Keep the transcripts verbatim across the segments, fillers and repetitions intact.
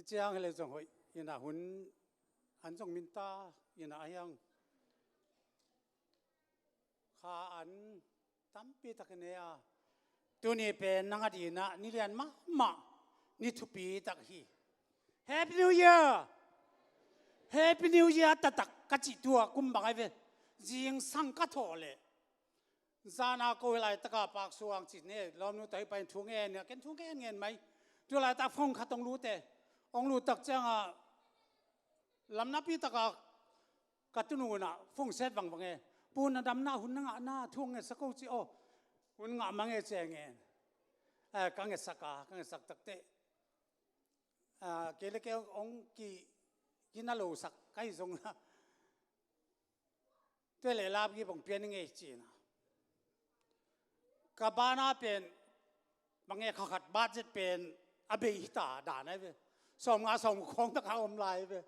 Ciang hi le zong hoih ina hun an zong minta ina a hiang kha an tampi tak i nei a, tuni pen nang a dina ni lian mahmah, ni thupi tak hi. Happy New Year. Happy New Year taktak ka cih tua kum bang ai ve. Zingsang ka thawh leh zana ko hi laitaka Pak Suang ci ne, lawmnu tawh hi pain thu ngen nia, ken thu ngen ngen mai. Tu laitak phone khat ong lute, ong lut tak cianga lamnapi taka ka tunu na phone set vangvang e. Pu, na damna hun na ngahna thu ong ngetsak ko ci aw. Hun ngah mange ci ngen. Eh, ka ngetsak a, ka ngetsak takte, ah, kei le kei ong ki, kina losak ka hi zong na. Tua leh lapgip ong pian i ngei cina. Ka bana pen mange kha khat budget pen a bei hita dan ai ve. Sawmnga sawmguk khawng taka om lai ve.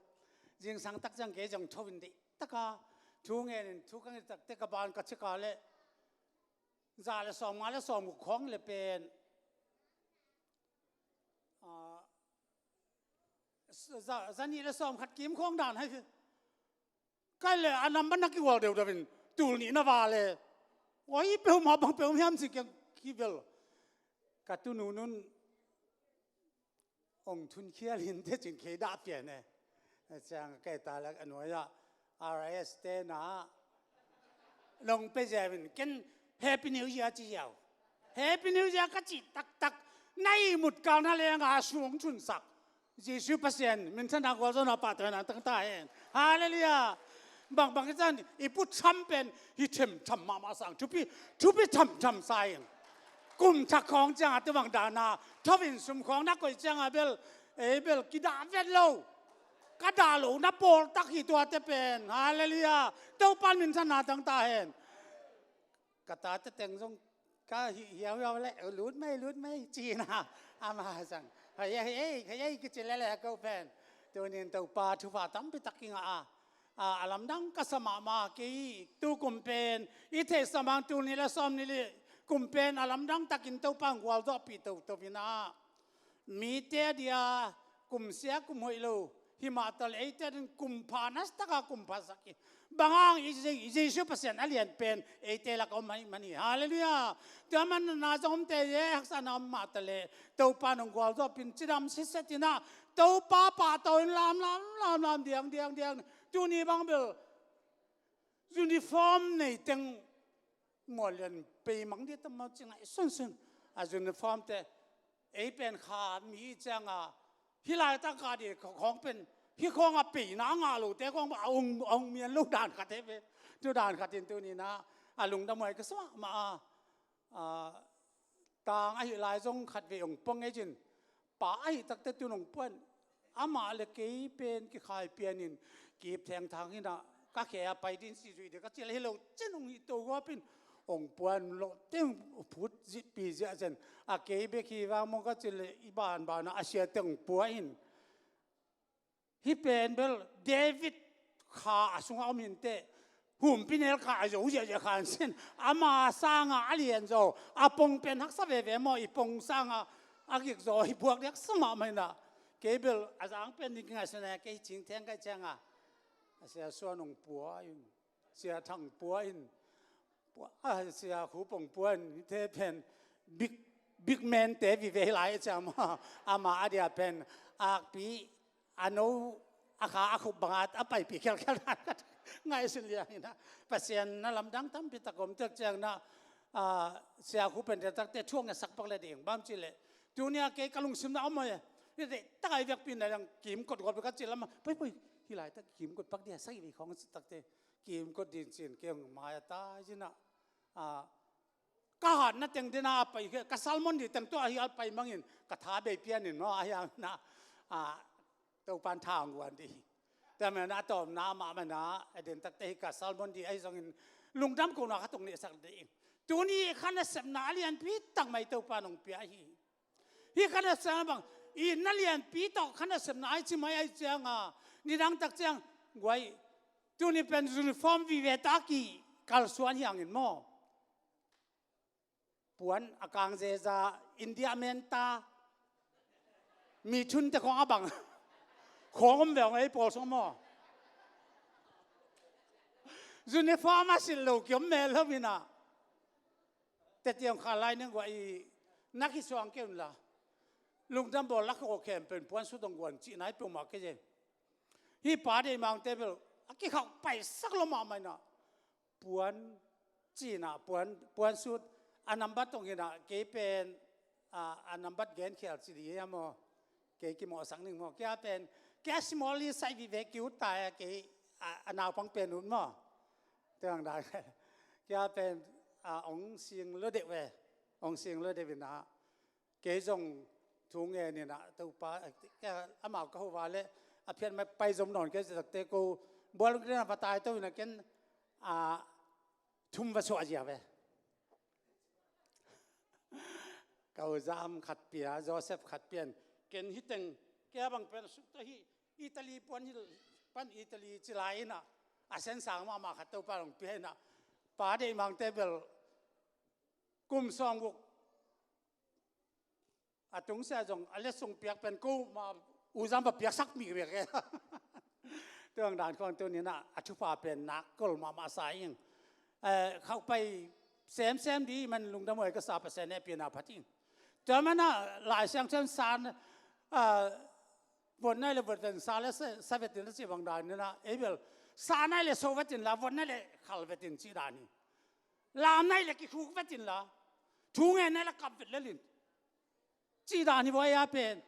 Zingsang tak ciang kei zong tho in deih taka thu ngen in thu ka nget takte ka ban ka cika leh za le sawmnga le sawmguk khawng le pen, ah, za, za nih le sawmkhat kim khawng dan ai ve. Kai le a nambat na kigual deuhdeuh in tul nih na va le. Oi, peuhmah bang peuh hiam ci kiang kivel. Ka tunu nun ong thunkhial in te cin kei dah pian e. Ciang kai ta lak a nuai ah R S te na nong pe ziau in ken Happy New Year ci ziau. Happy New Year ka cih taktak na ihmut kal na lenga sung thunsak Jesu Pasian minthanna gualzawhna pahtawina tangta hen. Halleluiah. Bangbang i can i pu tham pen hi themtham mahmah sang thupi, thupi thamtham sa in. Kum thak khawng cianga tubang dana thovin sum khawng na koih cianga bel, ei bel kidah vet lo. Ka dah lo na pawl tak hi tuate pen. Halleluiah. Topan minthanna tangta hen. Ka tate teng zong ka hi hiauhiau le, lut mai, lut mai cina. Ama zang hei ei, hei ei kici lele ko pen. Tunin Topa thupha tampi tak kinga a, a, a lamdang ka sa mahmah kei. Tu kum pen i theihsa mang tul nih le sawm nih le kum pen a lamdang takin Topa gualzawhpih toto ina. Mite a dia kum sia kum hoih lo hi mah taleh eite a din kum pha nasa taka kum pha sak hi. Bang hang i Je-, Jesu Pasian a lian pen eite lak a om ahih man hi. Halleluiah. Tua man na zong omte ye haksatna om mah taleh Topa nong gualzawhpih in cidam sitset ina Topa pahtawi in lamlam lamlam diang diang diang. Tuni bang bel uniform nei teng mual lian peimang dih tam maw ci ngaih sunsun. A uniform te ei pen kha mi cianga hi laitak ka dih khawng pen hi khawng a peina a ngah lote khawng a ung, a ung mian lo dan khat he ve. Tu dan khat in tuni na a lungdam huai ka sa mahmah a, a, tang ahi lai zong khat vei ong pua ngei cin. Pa ahi takte tun ong puan. Amah le kei pen kikhai pianin kip thengthang hina ka khe a pai din si zui de ka cil hi lo cin ong hi to guapin ong puan lo teng phut zihpi ziah cen. A kei bek hi vang mong ka cil le i banbana a sia teng ong pua in. Hih pen bel David kha a sungah om hinteh. Humpinel kha a zo ziahziah kha an sin. Ama sanga a lian zo a pong pen haksa veve maw, i pong sanga a gik zo hi buak diak sa mahmah inah. Kei bel a zang pen ding kingaihsun a kei cing theng kai cianga a sia suan ong pua in, sia thang pua in, pua, a sia khu pong pua in, te pen big, big man te vive hi lai ciang maw. Ama a dia pen akpi a no a kha a khup banga a paipi khialkhial dan khat ngaihsun liang inah. Pasian na lamdang tampi tak om tek ciang na, a, sia khu pen takte thuang a sak pak le ding bam ci le. Tunia kei ka lungsim na om e. Ni te takai vekpi na dang kimkot gol ka ci lama. Poi, poi, hi lai tak kimkot pak dia sai vei khong takte. Kimkot din cin kei hong mai a ta zina. A, ka hatna teng dina a pai, ka sermon dih teng tua ahi a pai mangin ka tha bei pianin maw ahi a na, a, Topan tha ang guan dih hi. Tua mena a tawmna mahmah na a den takte hi ka sermon dih ahi zongin lungdam kona ka tung nihsak dih. Tuni kha nasepna a lianpi tak mai Topa nong pia hi. Hi kha nasepna bang i na lianpi tawh kha nasepna ai ci mai ai cianga nidang tak ciang guai. Tuni pen uniform vive ta ki kalsuan hi angin maw. Puan a kang zeza India menta mi thunte khong a bang. Khawng om ve hong ei pawl sung maw? Uniform a silh lo kiom mel lo inah. Teti hong kha lai ning guah i na kisuang kei unla. Lungdam bawl la khaw khempeuh in puan sut hong guan cihna i peuhmah kei e. Hih Pa Deih Mangte bel a kikhauh paisak lo mahmah inah. Puan cinah puan, puan sut a nambat tong hinah kei pen a, a nambat genkhial ci di hiam maw? Kei kimawhsak ning maw? Kia pen, kia simawli sai vive kiu ta e kei a, a naupang pen ut maw? Tengdang kia pen a, ong sing lo deuh e, ong sing lo deuh inah. Kei zong thu ngen inah Topa, amau ka hova le a phiat mai pai zom nawn kei zia takte ko bual ung kei na va tai to inah ken a, thum va suah zia ve. Ka u Zam khat pia, Joseph khat pian, ken hiteng kia bang pen suk ta hi, Italy puan hi pan Italy ci lai inah a sen sang mahmah khat Topa long pia inah Pa Deih Mangte bel kum sawm guk a tungsia zong a letsong piak pen ko ma u Zam va piaksak mi vek e. Tuang dan khong tuninah a thupha pen nak kol mahmah sa ing. Eh, khauh pai semsem di man lungdam huai ka sa Pasian e pina phat ing. Tua manah Lai Siangtho in san, ah, vot nai le vot den sa le sa, sa vetin la ci bang dan inah ei bel sa nai le so vetin la vot nai le khal vetin ci dan hi. Lam nai le kikhuk vetin la thu ngen nai le kap vet lelin. Ci dan hi vua ia pen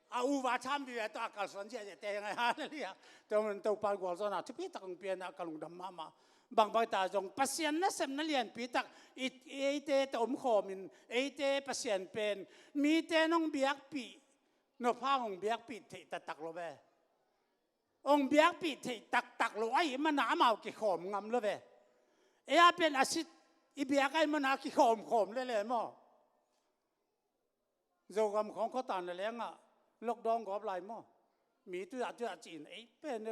a uva tham vive tawh a kalsuan ziahziah te ngai ha le lia. Tua man Topa gualzawhna thupi tak hong pianah ka lungdam mahmah. Bangbang ta zong Pasian nasepna lianpi tak i, eite tawh omkhawmin eite Pasian pen mite nong biakpih, nuaphang hong biakpih theih taktak lo ve. Hong biakpih theih taktak lo ahi mana amau kikhawm ngam lo ve. Ei a pen a sit i biak ahi mana kikhawmkhawm lele maw? Zogam khawng khuatan na lengah lockdown gawp lai maw? Mi tuiah tuiah cihin ei pen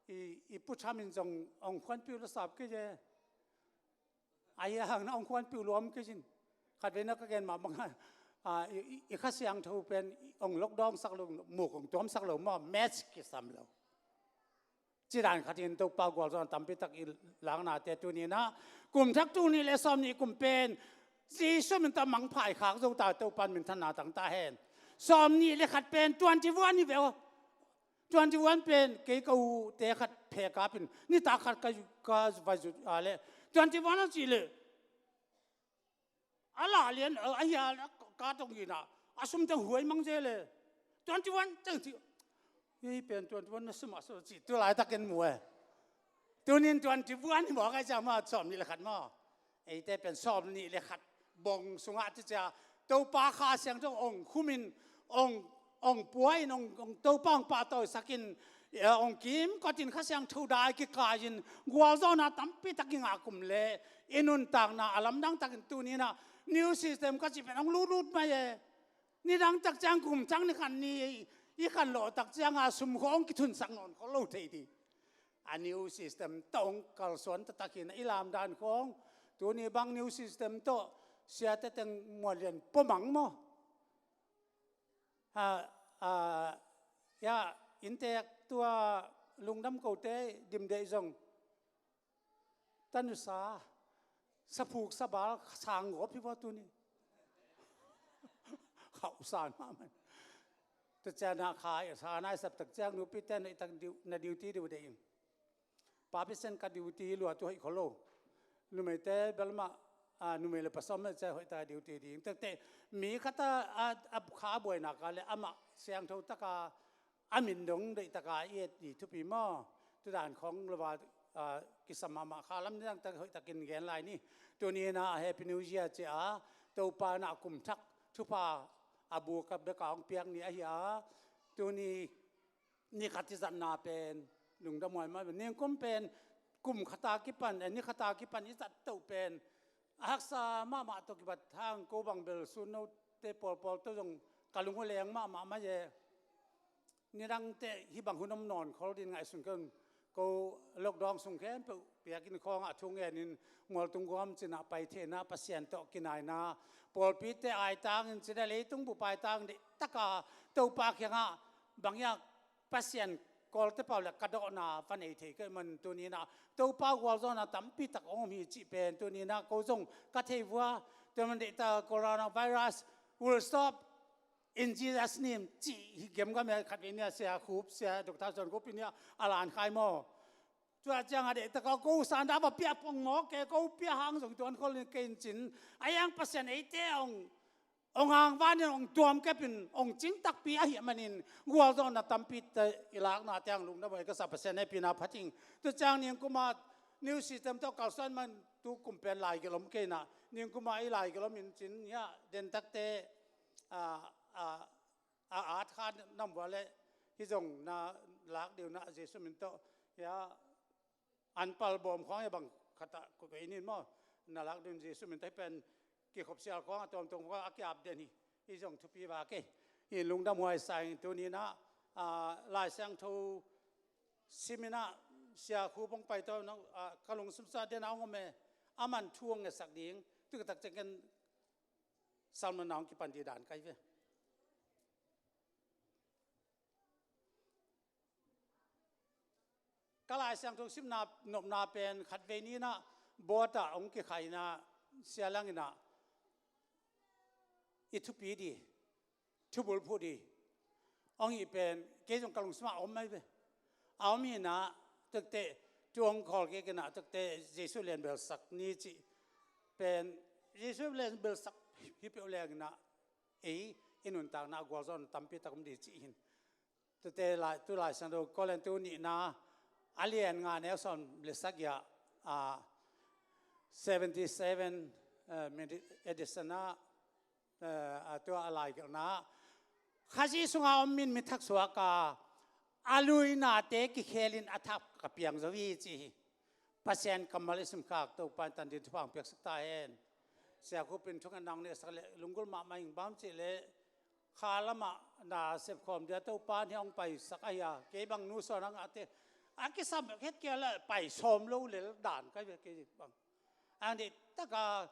i, i puthamin zong hong khuanpiu lo sap kei e. Ahi hang na hong khuanpiu luam kei cin. Khat vei na ka gen mah bang a, i, i, i Kha Siangtho pen hong lockdown sak lo, muk hong tuamsak lo maw, match kisam lo. Ci dan khatin Topa gualzawhna tampi tak i laknate tuninah kum thak tul nih le sawm nih kum pen Jesu min tawh mangpha i khak zo ta Topa in minthanna tang ta hen. Sawm nih le khat pen twenty one hi ve aw. Twenty one pen kei ka ute khat phe kapin nitak khat ka, ka vai zut a le twenty one a cih le a la lian a hia ka tong ina a sum teng huai mang ze le twenty one teng ci. Hei pen twenty one na sum a so ci tu lai takin mu e. Tunin twenty one hi mawk ai cia ma sawm nih le khat maw? Eite pen sawm nih le khat bong sungah cicia Topa Kha Siangtho ong khumin ong, ong puain ong, ong Topa ong pahtawisakin ong kimkotin Kha Siangtho dai kikaiin gualzawhna tampi tak i ngah kum le i nuntakna a lamdang takin tuninah new system ka cih pen ong lutlut mai e. Nidang tak ciang kum thak ni khan ni i khan lawh tak cianga sum khawng kithunsak nawn khol lo thei dih. A new system tawh hong kalsuan taktakin a i lamdan khawng tuni bang new system tawh siate teng muanlian pomang maw? A, a, ya, inntek tua lungdam kote dimdeih zong tanusa saphuk sabal sanggawp hi vua tuni. Khauhsan mahmah. Tua cianah kha sa nai sap tak ciang nupite na i tak diu, na duty diu deih in. Papi sen ka duty lua tu hoih kholo. Numeite belmah a, numei le pasal mah cia hoih ta duty ding tekte mi khata a, a kha buaina ka le amah siangtho taka a min dong deih taka i et di thupi maw? Tudan khong lova a, kisam mahmah kha lam nidang tak hoih takin gen lai ni. Tuni na Happy New Year cia Topa na kum thak thupha a bu ka beka hong piak ni ahi a. Tuni ni khat i zatna pen lungdam huai mah ningkum pen kum khata kipan, eh, ni khata kipan i zat toh pen a haksa mahmah tawh kibat hang ko bang bel sunnote pawlpawl tawh zong ka lung uh leng mahmah mah e. Nidangte hih bang hun om nawn khol din ngaihsun kei un. Ko lockdown sung khempeuh piakin khawngah thu ngenin mualtung guam cinah pai theihna Pasian tawh kinaina pawlpite aitangin cinah leitung bup aitang deih taka Topa kiangah banghiak Pasian kawlte pau le ka dawhna va nei thei ka hih man tuni-in ah Topa gualzawhna tampi tak hong om hi cih pen tuni-in ah ko zong ka thei vua. Tua man deihtak coronavirus will stop in Jesus' name cih hi gemgam hi. Khatvei ni-a Sia Khup, Sia Doctor John Khup in hi-a a lan khai maw? Tua ciang a deihtak a ko sanda va piah pong mawk e, ko piah hang zong tuan khol in kei in cin. A yang Pasian eite hong hong hangvan in hong tuam kep in hong cing takpi ahih manin gualzawhna tampi te i lakna te hang lungdam huai ka sa. Pasian hehpihna phat ing. Tu ciang ningkum a new system tawh kalsuan man tu kum pen laigelh om kei in ah ningkum a i laigelh om in cin hi-a dentakte a a a at kha nam vua le hi zong na lak deuh na Jesu min tawh hi-a an pal bawm khawng hi bang khat ah kut vei nin maw? Na lak dun Jesu min tawh hi pen kikhop sial khawng a tuamtuam khawng a kiap den hi. Hi zong thupi va kei hi. Lungdam huai sa ing. Tuni-in ah Lai Siangtho sim in ah Sia Khup hong pai tawh ka lungsim sung ah den a hong om e. A man thu hong ngetsak ding tu ka tak ciang ken Salmon na hong kipan dih dan kai ve. Ka Lai Siangtho simna nopna pen khatvei ni-in ah boat ah hong kikhai in ah sialang in ah i thupi dih, thubulphuh dih hong hih pen kei zong ka lungsim ah a om mai ve. A om hi in ah tuakte tu hong khawl kik in ah tuakte Jesu lianbelsak ni cih pen Jesu lianbelsak hi peuh leng in ah ei i nuntakna ah gualzawhna tampi tak om dih cih hi in. Tute lai, tu Lai Siangtho Korin tu nihna a lian nga neu sawm le sagih ah, seventy seven edition ah, a tua a laigelhna ah Khazih sungah om in mi thak suak a, a luinate kikhel in a thak a piang zo hi ci hi. Pasian kammal i simkhak Topa in tan ding thupha hong piaksak ta hen. Sia Khup in thungetna hong neisak le lunggulh mahmah ing. Bang cih le kha lamah na sepkhawm dia Topa in hong paisak ahi a, kei bang nu sawn a ngahte a kisam het kei a le pai sawm lo lel dan kai ve kei bang. Ang dih taka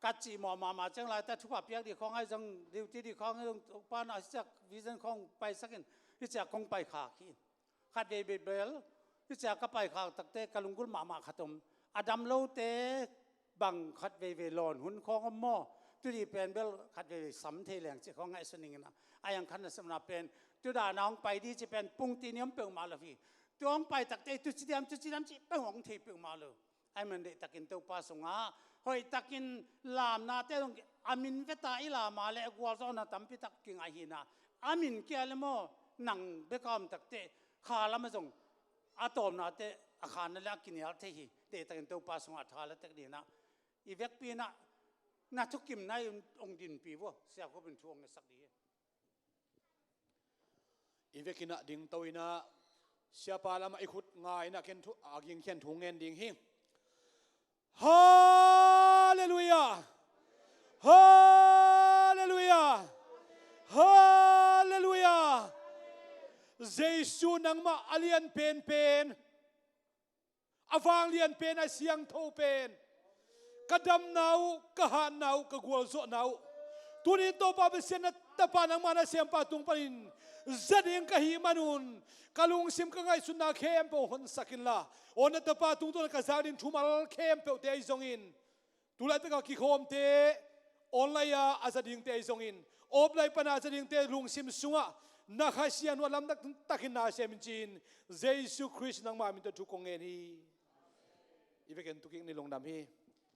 ka cih mawh mahmah ciang laita thupha piak dih khawng ahi zong duty dih khawng ahi zong Topa in a hi ciak vision khawng paisak in hi ciak kong paikhak hi. Khat vei bel hi ciak ka paikhak takte ka lunggulh mahmah khat om. A dam lote bang khat veivei lawn hun khawng om maw? Tudi pen bel khat veivei sam thei leng cih khawng ngaihsun ning in a, a yang khat na semna pen tu dana hong pai dih cih pen pungti ni om peuhmah lo hi. Tu hong pai takte tu ci diam tu ci diam cih peuh hong thei peuhmah lo. Ahih man deihtakin Topa sungah hoihtakin lamnate zong a min veta i lam a le a gualzawhna tampi tak kingai hi in a, a min kia le maw nang bek a om takte kha lamah zong a tawpnate a khanna le a kinial thei hi. Deihtakin Topa sungah tha la tek dih in a, i vekpi in a na thukimna i hong dinpi vua, Sia Khup in thu hong ngetsak dih hi. I vekin a dingto in a siapa lamah i khut nga in a ken thu a gingkhian thu ngen ding hi. Halleluiah! Halleluiah! Halleluiah! Jesu nangmah a lian penpen, a vanglian pen, a siangtho pen, ka damna uh, ka hatna uh, ka gualzawhna uh. Tuni in Topa Pasian na tapa nangma na siampa tung panin za ding ka hih manun ka lungsim ka ngaihsutna khempeuh honsak inla, aw na tapa tungtawn ka zak ding thumal khempeuhte ahi zongin, tulaitak a kikhawmte, online a a za dingte ahi zongin, offline pana a za dingte lungsim sungah na Kha Siangtho a lamdang takin na sem in ci-in Jesu Khrist nangma min tawh thu kong ngen hi. I vekin tukik ni lungdam hi.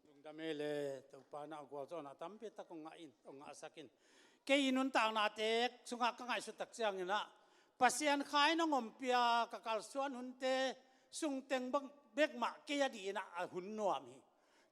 Lungdam hi le Topa in a gualzawhna tampi tak hong ngah in, hong ngahsak in. Kei i nuntaknate sungah ka ngaihsut tak ciangin a Pasian kha in hong ompih a ka kalsuan hunte sungteng bek mah kei a dih in a a hun nuam hi.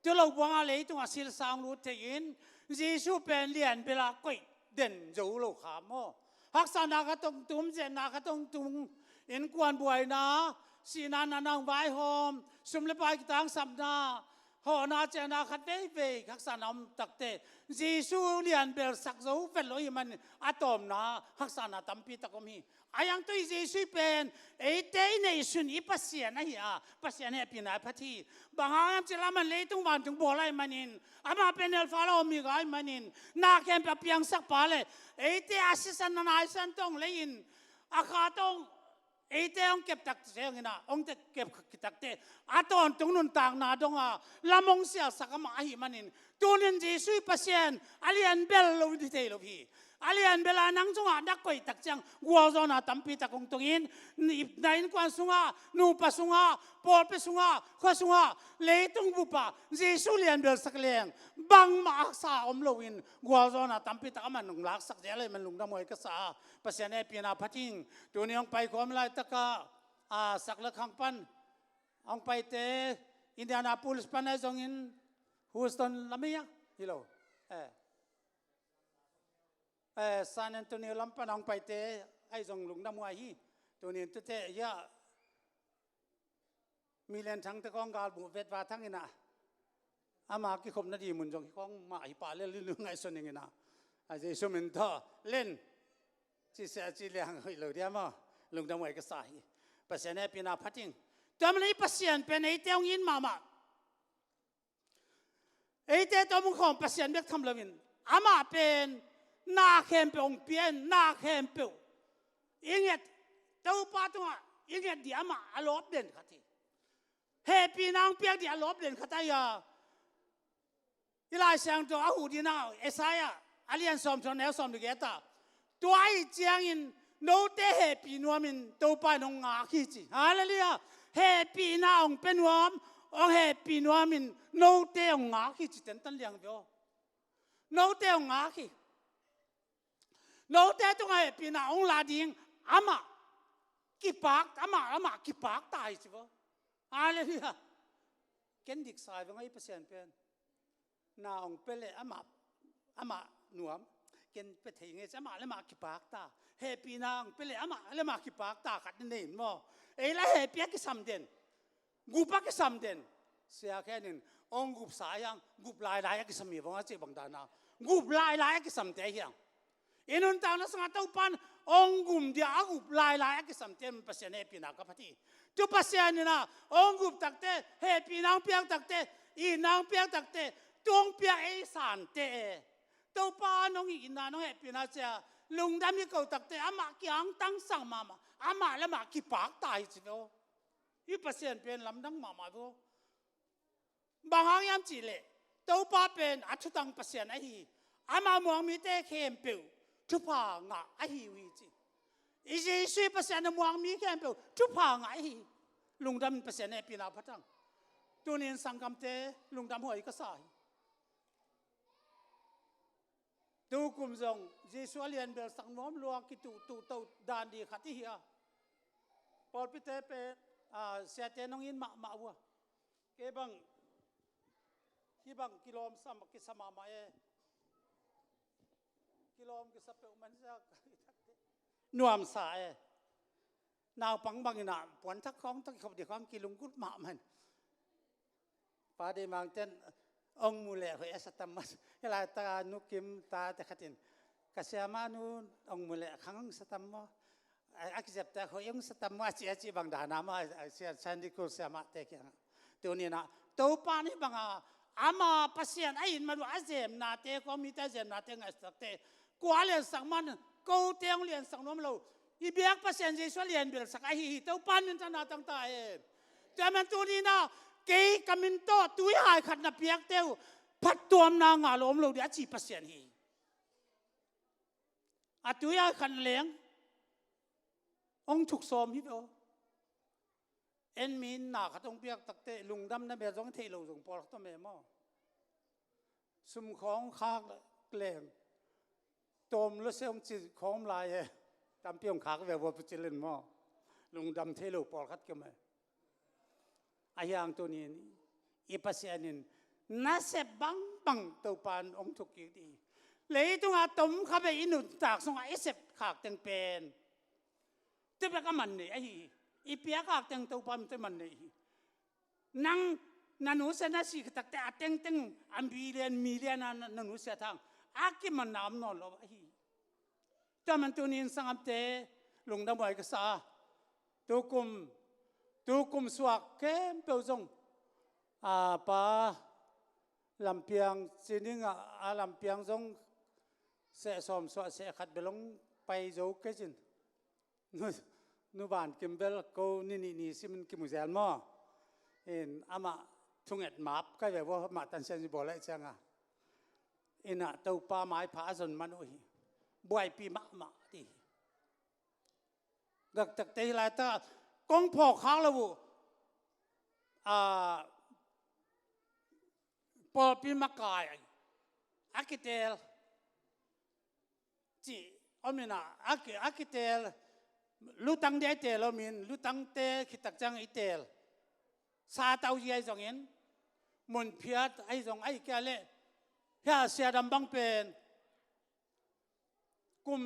Tu lo buang a leitung a silsang lut thei in Jesu pen lian bel a koih den zo lo kha maw? Haksatna khat hong tung, ziatna khat hong tung, innkuan buaina, sihna natna hong vaihawm, sum le pai kitangsapna, hawhna ciahna khat veivei haksatna om takte Jesu lian bel sak zo vet lo ahih manin a tawpna haksatna tampi tak om hi. A yang tu i Jesu pen eite i neihsun i Pasian ahi a, Pasian hehpihna a phat hi. Bang hang hiam cih leh aman leitung vantung bawl ahih manin, amah pen helfa lo mi ga ahih manin, na khempeuh a piangsak pa le eite a sisan a naisan tawh hong lei in, a kha tawh hong Eite hong kep takte, hong ina, hong te kep kitakte, a tawntung nuntakna dong a lam hong sialsak amah ahih manin, tunin Jesuh i Pasian a lian bel lo in hi thei lo hi. A lian bel a nang sungah na koih tak ciang gualzawhna tampi tak hong tungin, na innkuan sungah, nupa sungah, pawlpi sungah, khua sungah, leitung bupah Jesuh lian bel sak leng bangmah haksa om loin gualzawhna tampi tak aman hong laksak zel ahih man lungdam huai ka sa a, Pasian hehpihna phat ing. Tuni hong paikhawm laitakah, a, sak le khang pan hong paite, Indianapolis pan ahi zongin, Houston lam hi a, hi lo. Eh. Eh, San Antonio lam pan hong paite ahi zong lungdam huai hi. Tuni in tute hi a, Milian Thangte kong galmuh vet va thang ina, ama kikhopna ding mun zong hi kong mah hi pah lel in ngaihsun ing ina. A Jesuh min tawh len ci sia ci liang hoih lo dia maw. Lungdam huai ka sa hi. Pasian hehpihna phat ing. Tua manin i Pasian pen eite hong it mahmah. Eite tawh hong khawm Pasian bek tham loin, amah pen na khempeuh hong pia in, na khempeuh i nget, Topa tungah i nget ding amah a lawp den khat hi. Hehpihna hong piak ding a lawp den khat ahi a, i Lai Siangtho a huh ding a, Isaiah a lian sawmthum, neu sawm le giat ah, tua ahih ciangin note hehpih nuamin Topa in hong ngak hi ci. Hallelujah. Hehpihna hong pia nuam, hong hehpih nuamin note hong ngak hi ci, tentan liang ve aw. Note hong ngak hi. Note tungah hehpihna hong la ding amah kipak, amah, amah kipak ta hi ci ve aw. Hallelujah. Ken dik sa hi ve ngai, Pasian pen na hong pia leh amah, amah nuam, ken pia thei ngei ci, amah le amah kipak ta. Hehpihna hong pia leh amah le amah kipak ta khat na nei in maw. Ei la hehpih a kisam den, gup a kisam den. Sia Khen in hong gup sa hi hang, gup lailai a kisam hi vong a cih bang dan a, gup lailai a kisamte hi hang. I nuntakna sungah Topa in hong gum ding a gup lailai a kisamte in Pasian hehpihna ka phat hi. Tu Pasian in a hong gup takte, hehpihna hong piak takte, itna hong piak takte, tu hong piak ei sante e. Topa in hong itna, hong hehpihna ci a lungdam hi ko takte, amah kiang tangsak mahmah, amah le amah kipak ta hi ci ve aw. I Pasian pen lamdang mahmah ve aw. Bang hang hiam cih leh, Topa pen a thutang Pasian ahi hi. Ama muang mite khempeuh thupha ngah ahi uh hi ci. I Jesuh Pasian a muang mi khempeuh thupha ngah ahi hi. Lungdam in Pasian hehpihna phat hang. Tuni in sanggamte lungdam huai ka sa hi. Tu kum zong Jesuh a lianbelsak nuam lua kituhtuh to dan ding khat i hi a, pawlpite pen, a, siate nong in mahmah uh a. Kei bang, hih bang kilawm sa, kisa mahmah e. Kilawm kisa peuhmah in sia, nuamsa e. Naupang bangin a puanthak khawng tawh kikhop ding khawng kilunggulh mahmah in. Pa Dei Mang ten hong mu leh hoih a sa tam maw. Hih laitak a Nu Kim tate khat in, ka siamah nu hong mu leh khang hong sa tam maw. A, a kizepte hoih hong sa tam maw, a cih a cih bang dan a maw, a, a sia, Sunday school siamahte kiangah. Tuni in a Topa in hih bang a, ama Pasian a it man uh a zemnate, kawmite a zemnate ngaihsakte, kua liansak man, kote hong liansak nuam lo. I biak Pasian Jesuh a lianbelsak ahi hi. Topa in minthanna tang ta hen. Tua man tuni in a, kei ka min tawh tuihai khat na piakte uh phattuamna ngah lo om lo ding a ci Pasian hi. A tuihai khat leng hong thuk sawm hi ve aw. En mi in na khat hong piak takte lungdamna bel zong theih lo zong pawlkhat om e maw. Sum khawng khak leng tawm lo se hong ci khawm lai e. Tampi hong khak ve vua pu cil in maw. Lungdam thei lo pawlkhat kiom e. Ahi hang tuni in i Pasian in nasep bangbang Topa in hong thuk kik ding hi. Leitungah tom kha vei i nuntak sungah i sep khak teng pen tu bek a man nei ahi hi. I piak khak teng Topa min tawh man nei hi. Nang na nusia na sih khit takte a tengteng a million million a na, na nusia thang a kimanna om nawn lo ahi hi. Tua man tuni in sanggamte lungdam huai ka sa a, tukum, tukum suak khempeuh zong, a, pa Lampiang, sining a, a Lampiang zong seh sawm suah seh khat bel hong pai zo kei cin. Nu Van Kim bel ko ni nih ni simin kimu zel maw? In amah thunget map kai ve vua, amah tansian i bawl laih cianga. Innah Topa maipha a zon man uh hi. Buaipi mahmah ti hi. Daktakte hi laita kong phawk khak lo uh. A, pawlpi makai a kiteel cih om inah, a ki, a kiteel, lutang dia i teel om in, lutangte khittak ciang i teel. Satau zia ahi zongin, munphiat ahi zong, ahi kia leh hia siadam bang pen kum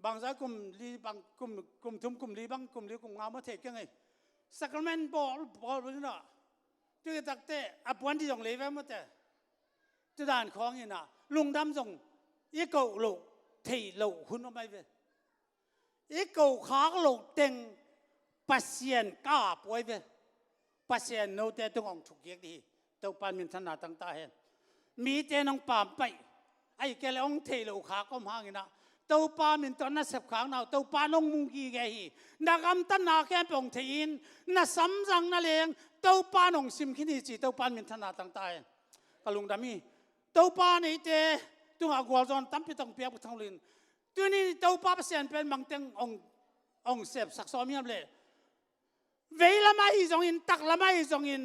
bangza kum li bang, kum, kum thum, kum li bang, kum li, kum nga maw, thei keng ei. Sacrament bawl, bawl, bawl inah tu i takte a puan di zong lei ve mawte. Tu dan khawng inah lungdam zong i koh loh, theih loh hun om ai ve. I koh khak loh teng Pasian ka puai ve. Pasian note tung hong thukkik dih hi. Topa minthanna tangta hen. Mite nong pampaih, ahi kei le hong theih loh khak om hanginah Topa min tawh na sepkhakna uh Topa nong mu gige hi. Na gamtatna khempeuh hong theihin na samzang na leng Topa nong simkhin hi ci Topa minthanna tangta hen. Ka lungdam hi. Topa neite tungah gualzawhna tampi tong piak thang lin. Tuni Topa Pasian pen mangteng hong, hong sepsak sawm hiam leh veilam ahi zongin, taklam ahi zongin,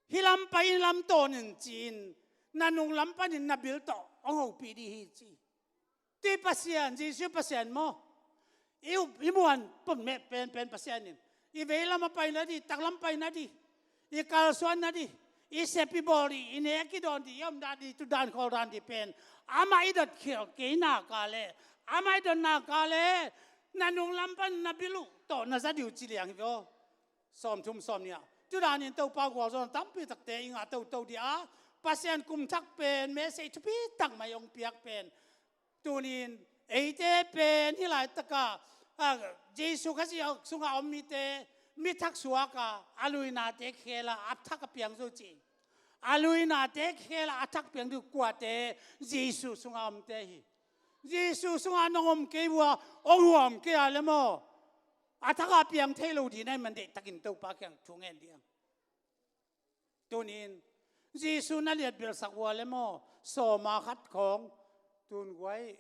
hih lam pai in lam tawn in ci-in na nunglam panin na bil tawh hong hopih dih hi ci. Tui Pasian, Jesu Pasian maw? I, i muan pun meh penpen Pasian in i veilam a paina dih, taklam paina dih, i kalsuanna dih, i sep i bawl dih, i nek i dawn dih, i om dan dih, tu dan khawl dan dih pen amah i dot khial kei nak a leh, amah i dot nak a leh na nunglam pan na bil uh tawh na za dih uh ci liang hi ve aw. Sawmthum sawmnih ah tu danin Topa gualzawhna tampi takte i ngah toto dih a, Pasian kum thak pen message thupi tak mai hong piak pen tunin eite pen hih laitakah, a, Jesu Khazih sungah om mite mi thak suaka a luinate khela a thak a piang zo ci. A luinate khela a thak piang dih kuate Jesu sungah omte hi. Jesu sungah nong om kei vua, hong huam kei a le maw? A thak a piang thei lo dih na hih man deihtakin Topa kiang thu ngen dih ang. Tunin Jesu na liatbelsak vua le maw? Sawma khat khawng tun guai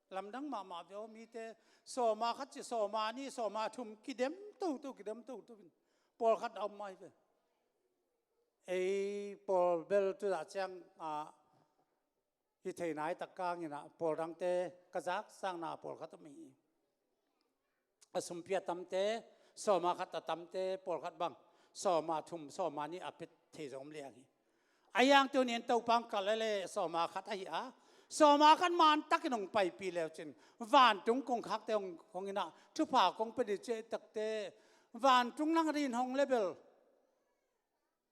lamdang mahmah ve aw mite. Sawma khat ci, sawma nih, sawma thum kidem toto, kidem toto in pawlkhat a om mai ve. Ei pawl bel tu dah ciang, a, hi thei nai tak kang inah pawl dangte ka zak sangna pawlkhat om hi. A sumpi a tamte, sawma khat a tamte, pawlkhat bang sawma thum, sawma nih a pet thei zong om liang hi. A hiang tunin Topa hong kal le sawma khat ahi a, sawma khat man takin hong paipih leucin vantung kongkhakte hong, hong inah thupha kong pia dih ciah takte vantung nang rin hong le bel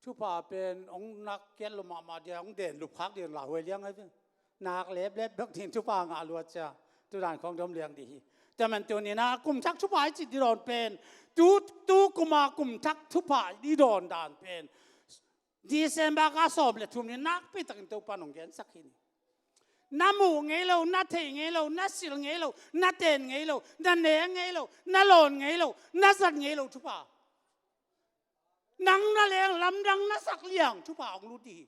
thupha pen hong nak kiat lo mahmah dia, hong den lup khak dia, lauhuai liang ai ve. Nak leplep bek ding thupha ngah luat cia, tu dan khawng dom liang dih hi. Tua man tuninah kum thak thupha i cih dih dawn pen, tu, tu kuma kum thak thupha i dawn dan pen December ka sawm le thum ni nakpi takin Topa nong gensak hi ni. Na muh ngei lo, na theih ngei lo, na silh ngei lo, na ten ngei lo, na ne ngei lo, na lawn ngei lo, na zat ngei lo thupha. Nang na leng lamdang na sak liang thupha hong lut dih hi.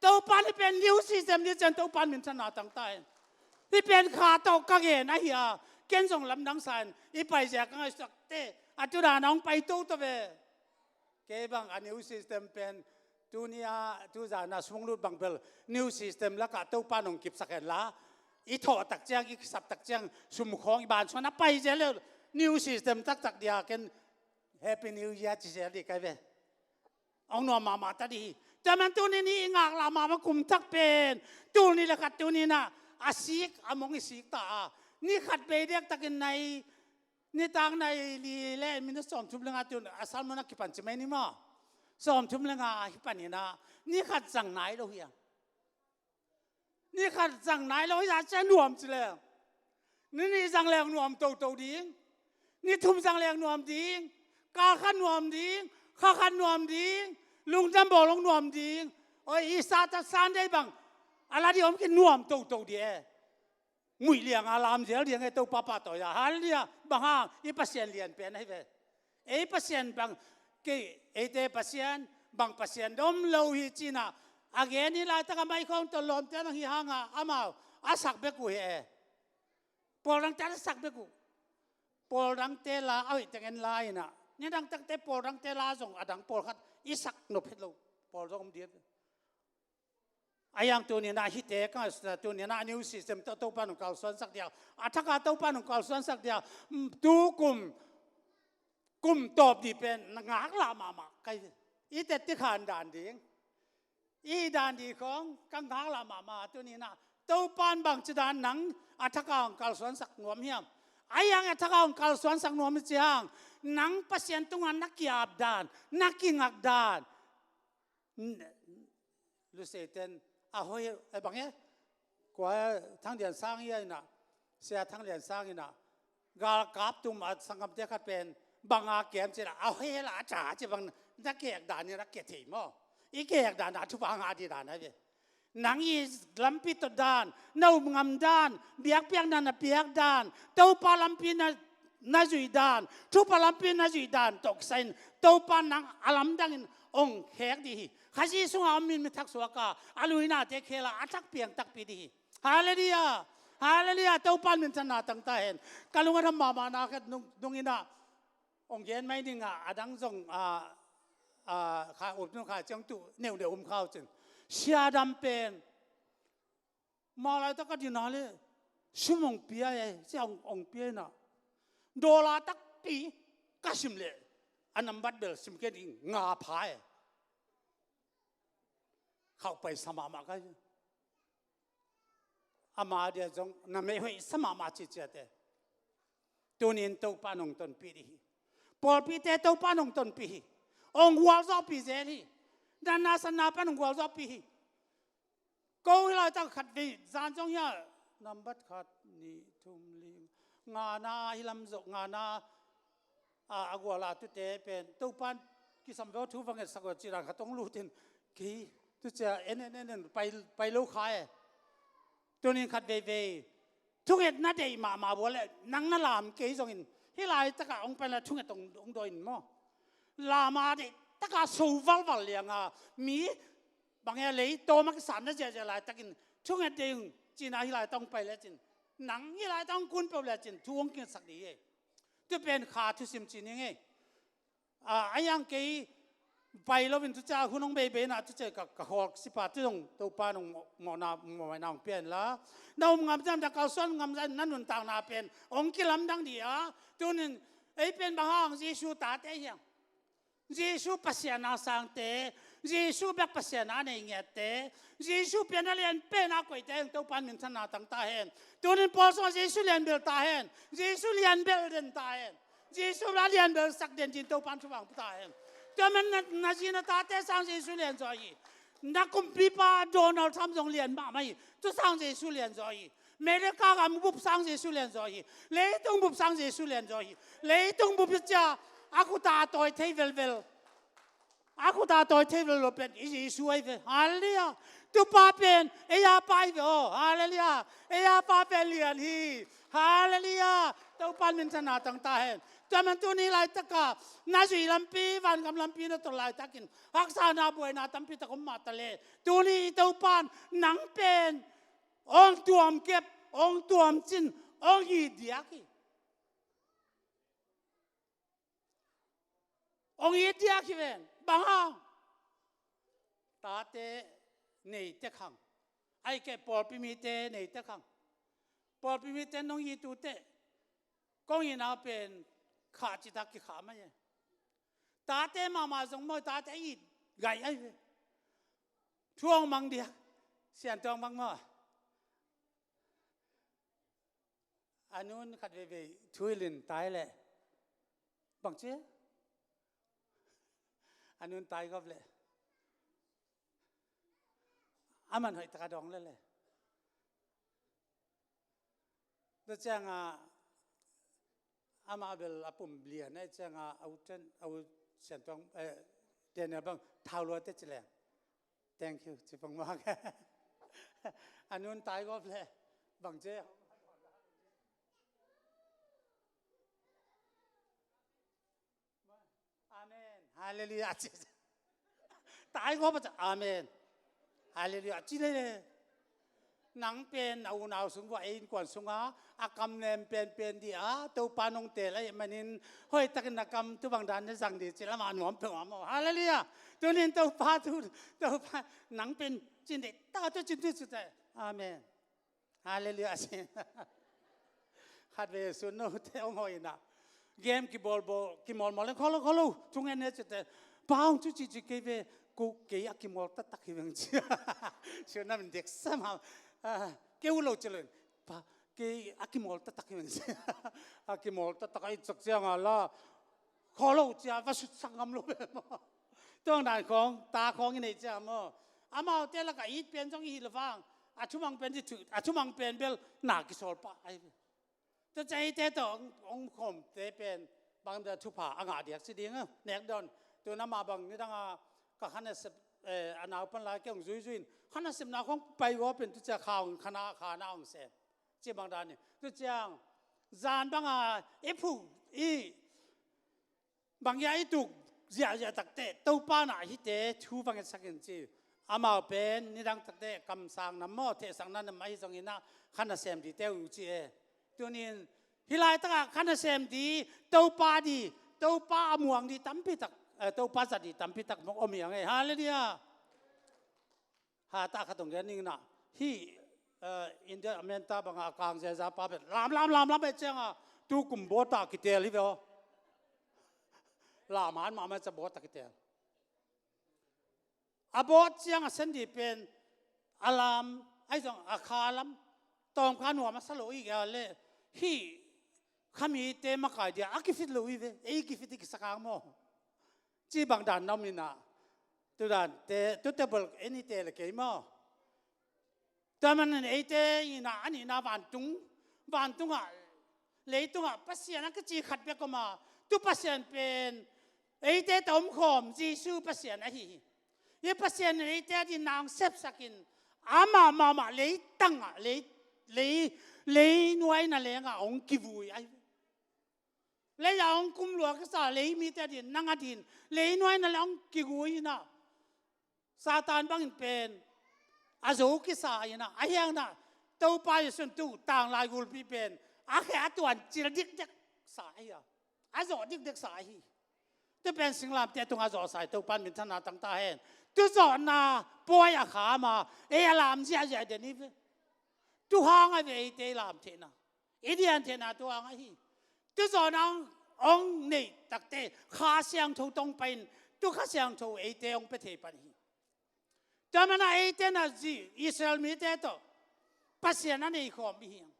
Topa ni pen new system ni cian Topa minthanna tangta hen. Hi pen kha tawh ka gen ahi a, ken zong lamdang sa hen. I paizia ka ngaihsakte a tu dana hong pai toto ve. Kei bang a new system pen tuni a tu zana sung lut bang bel new system lakah Topa nong kipsak hen la. I thawh tak ciang, i kisap tak ciang sum khawng i ban suan a paizia le new system taktak dia ken Happy New Year ci zel dih kai ve. Hong nuam mahmah ta dih hi. Tua man tuni ni i ngaklah mahmah kum thak pen tul ni le khat tuni na a sik a mong i sik ta a, ni khat bei dek takin nai, nitak nai li le minute sawmthum le nga tun a sermon a kipan ci mai ni maw? Sawmthum le nga a kipan hi na, ni khat zang nai lo hi a. Ni khat zang nai lo hi zah cia nuam ci leng, ni nih zang leng nuam toto ding, ni thum zang leng nuam ding, kal khat nuam ding, kha khat nuam ding, lungdam bawl hong nuam ding. Oi, i sa ta Sunday bang a la dih om ki nuam toto dih e. muih lianga lam zel ding e, Topa pahtawi a. Halleluiah. Bang hang? I Pasian lian pen ahi ve. Ei Pasian bang, kei, eite Pasian bang Pasian om lo hi ci-in ah a gen hi. Laitak a maikhawng tawh lawmte nang hi hanga amau a sak bek uh hi e. Pawl dangte a sak bek uh. Pawl dangte la a hoih teng en la in ah, ni dangtakte pawl dangte la zong a dang pawlkhat i sak nop het lo pawl zong om ding. A yang tuni-in ah hihte ka ngaihsutna, tuni-in ah a new system tawh Topa nong kalsuansak dia, a thak a Topa nong kalsuansak dia, mm, tu kum, kum tawp ni pen na ngaklah mahmah ka hi. I tet tikhan dan ding, i dan ding khawng ka ngaklah mahmah. Tuni-in ah Topa in bangci dan nang a thak a hong kalsuansak nuam hiam? A yang a thak a hong kalsuansak nuam hi ciang, nang Pasian tungah na ki-ap dan, na kingak dan, N-, Lusei ten a hoih, eh, bang e? Kua, Thang Lian Sang hi a in ah, Sia Thang Lian Sang in ah, galkap tum a sanggamte khat pen bang a kiam ci-in ah, a hoih hela a ta ci bang, na kek dan in a kia thei maw? I kek dan a thupha ngah ding dan a ve. Nang i lampi tot dan, na um ngam dan, biakpiakna na piak dan, Topa lampi na na zuih dan, thupha lampi na zuih dan tawh kisai in Topa nang a lamdangin hong khek ding hi. Khazih sungah om in mi thak suak a, a luinate khel a, a thak piang takpi ding hi. Halleluiah. Halleluiah. Topa in minthanna tang ta hen. Ka lung a tham mahmahna khat nung, nung in ah hong gen mai ning a, a dang zong, a, a, kha up nung kha ciang tu neuneu um kha uh cin. Siadam pen Mah laitak a dina le sum hong pia e, sia hong, hong pia in ah, dollar takpi ka sim leh a nambat bel sim kei ding, nga pha e. Khauh paisa mahmah ka hi. Ama dia zong na mei hoih sa mahmah ciciate. Tuni-in Topa in hong tonpih ding hi. Pawlpite Topa in hong tonpih hi. Hong gualzawhpih zel hi. Natna satna pan hong gualzawhpih hi. Ko hi laitak khat vei, zan zong hi a, nambat khat, nih, thum, li, ngana hi lam zong, ngana, a, a gual a tute pen Topa in kisam ve aw, thu va ngetsak aw ci dan khat hong lut in, kei tu cia en en en en pai, pai lo kha e. Tuni-in khat veivei thungetna deih mahmah uh a leh nang na lam kei zongin, hih laitakah hong pai leh thunget hong, hong dawi in maw? Lam a deih takah so valval lianga mi bang e, lei tawm a kisatna ziahziah laitakin thunget deih ung ci-in ah hih laitak hong pai lecin, nang hih laitak hong kun peuh lecin thu hong kingetsak ding hi. Tu pen kha thusim ci ning ei. A, a yang kei pai loin tu cia hun hong beibei in ah tu cia ka, ka khawl sipa tu zong Topa in hong mawh, mawhna, mawhna hong pia in la. Na um ngam ciang na kalsuan ngam ciang na nuntakna pen hong kilamdang ding a. Tunin ei pen bang hang Jesu tate hiam? Jesu Pasian a sangte, Jesu bek Pasian a nei ngiatte, Jesu pian a lian pen a koihte hong Topa in minthanna tang ta hen. Tunin pawl sungah Jesu lianbel ta hen. Jesu lianbel den ta hen. Jesu la lianbel sak den din Topa in thupha hong pia ta hen. Tua man na, na zi na tate sang Jesu lianzaw hi. Na kumpipa Donald Trump zong lian mahmah hi. Tu sang Jesu lianzaw hi. America gam bup sang Jesu lianzaw hi. Leitung bup sang Jesu lianzaw hi. Leitung bup hi cia a khuta a tawi thei velvel. A khuta tawi thei lo lo pen i Jesu ahi ve. Halleluiah. Tupa pen ei a pa ahi ve aw. Halleluiah. Ei a pa pen lian hi. Halleluiah. Topa in minthanna tang ta hen. Tua man tuni laitaka na zuih lampi, vangam lampi na tawh laitakin haksatna buaina tampi tak om mah ta leh, tuni i Topa in nang pen hong tuamkep, hong tuamcin, hong it diak hi. Hong it diak hi ven. Bang hang? Tate nei tek hang. Ahih kei leh pawlpi mite nei tek hang. Pawlpi mite nong it uh teh, kong itna pen khah citak kikhah mai e. Tate mahmah zong maw, tate it gai ahi ve. Thu hong mang diak. Sian Tuang bang maw? A nun khat veivei thu hilh in tai leh bang ci? A nun tai gawp leh a man hoih taka dawng leh leh. Tua ciangah amah bel a pum lian ahih ciangah a u ten, a u Sian Tuang, eh, Daniel bang thau lua teh ci leng. Thank you ci pang mawk. A nun tai gawp leh bang ci? Halleluiah, ci. Tai gawp a ci, amen. Halleluiah, ci lele. Nang pen na unau sung vua ei innkuan sunga a kam nem penpen dih a Topa nong teel ahih manin hoihtakin na kam tu bang dan na zang dih ci lamah nuam peuh a maw. Halleluiah. Tunin Topa tu, Topa nang pen cin deih taka tu cin tu cite. Amen. Halleluiah, a ci. Khat ve sun note hong hoih inah game kibawlbawl, kimawlmawl in kholo kholo thungen ne cite. Pa hong cu cihcih kei ve, ko kei a kimawl taktak hi veng ci. Sun na min dek sam ha. Kei uh lo ci lo in. Pa, kei a kimawl taktak hi veng ci. A kimawl taktak a it sak cianga la kholo cia va sutsak ngam lo ve maw. Tuang dan khawng ta khawng i neih cia maw. Amaute laka it pen zong i hih lo vang a thumang pen i thu, a thumang pen bel na kisawl pah ahi ve. Tua cia eite tawh hong, hong khawmte pen bangda thupha a ngah diak ci ding a nek dawn. Tun amah bang nidanga ka khan a sep, eh, a naupan lai kei hong zuizui in khan a sepna khawng pai gawp in tu cia kha hong khana khana hong sem. Ci bang dan in tu ciang zan banga i phuk i bang hia i tuk ziahziah takte Topa na hite thu va ngetsak in ci. Amau pen nidang takte kamsang nam maw thehsakna nam ahi zongin ah khan a sem dite uh ci e. Tunin hih laitakah khan a sem di, Topa di, Topa a muang di tampi tak, eh, Topa zat di tampi tak mong om hi ang e. Halleluiah. Hata khat hong gen ning inah hih, eh, India Amenta banga a kang ziaza pa pen lam lam lam lam e cianga tu kum bawta kitel hi ve aw. Lam han mahmah ca bawta kitel. A bawt cianga sandi pen a lam ahi zong a kha lam tawmkha nuam a sa lo i gale hih khamite makai dia a kifit lo i ve, ei kifit i kisak ang maw. Ci bang dan na om inah tu dante tu table en i te le kei maw. Tua manin eite inah a nihna vantung, vantungah leitungah Pasian a kici khat bek om a tu Pasian pen eite ta omkhawm Jesu Pasian ahi hi. Hih Pasian in eite a din na hong sepsakin amah mahmah leitangah lei, lei, lei nuaina lengah hong kivui ahi. Lei a hong kum lua kisa lei mite a din nang a din lei nuaina le hong kigui inah Satan bangin pen a zo kisa inah a hiangna Topa Jesu in tu tanglai gulpi pen a kheh a tuan cil dikdek sa ahi a, a zawh dikdek sa ahi. Tu pen singlamte tunga zawhsa i Topa in minthanna tangta hen. Tu zawhna pawi a kham a ei a lam ziahziah den i ve. Tu hang a ve eite i lam theihna i dian theihna tu hang ahi. Tu zawhna hong neih takte Kha Siangtho tawh hong pai in tu Kha Siangtho eite hong pia thei pan hi. Tua mana eite na zi Israel mite tawh Pasian a nei khawm i hi ang.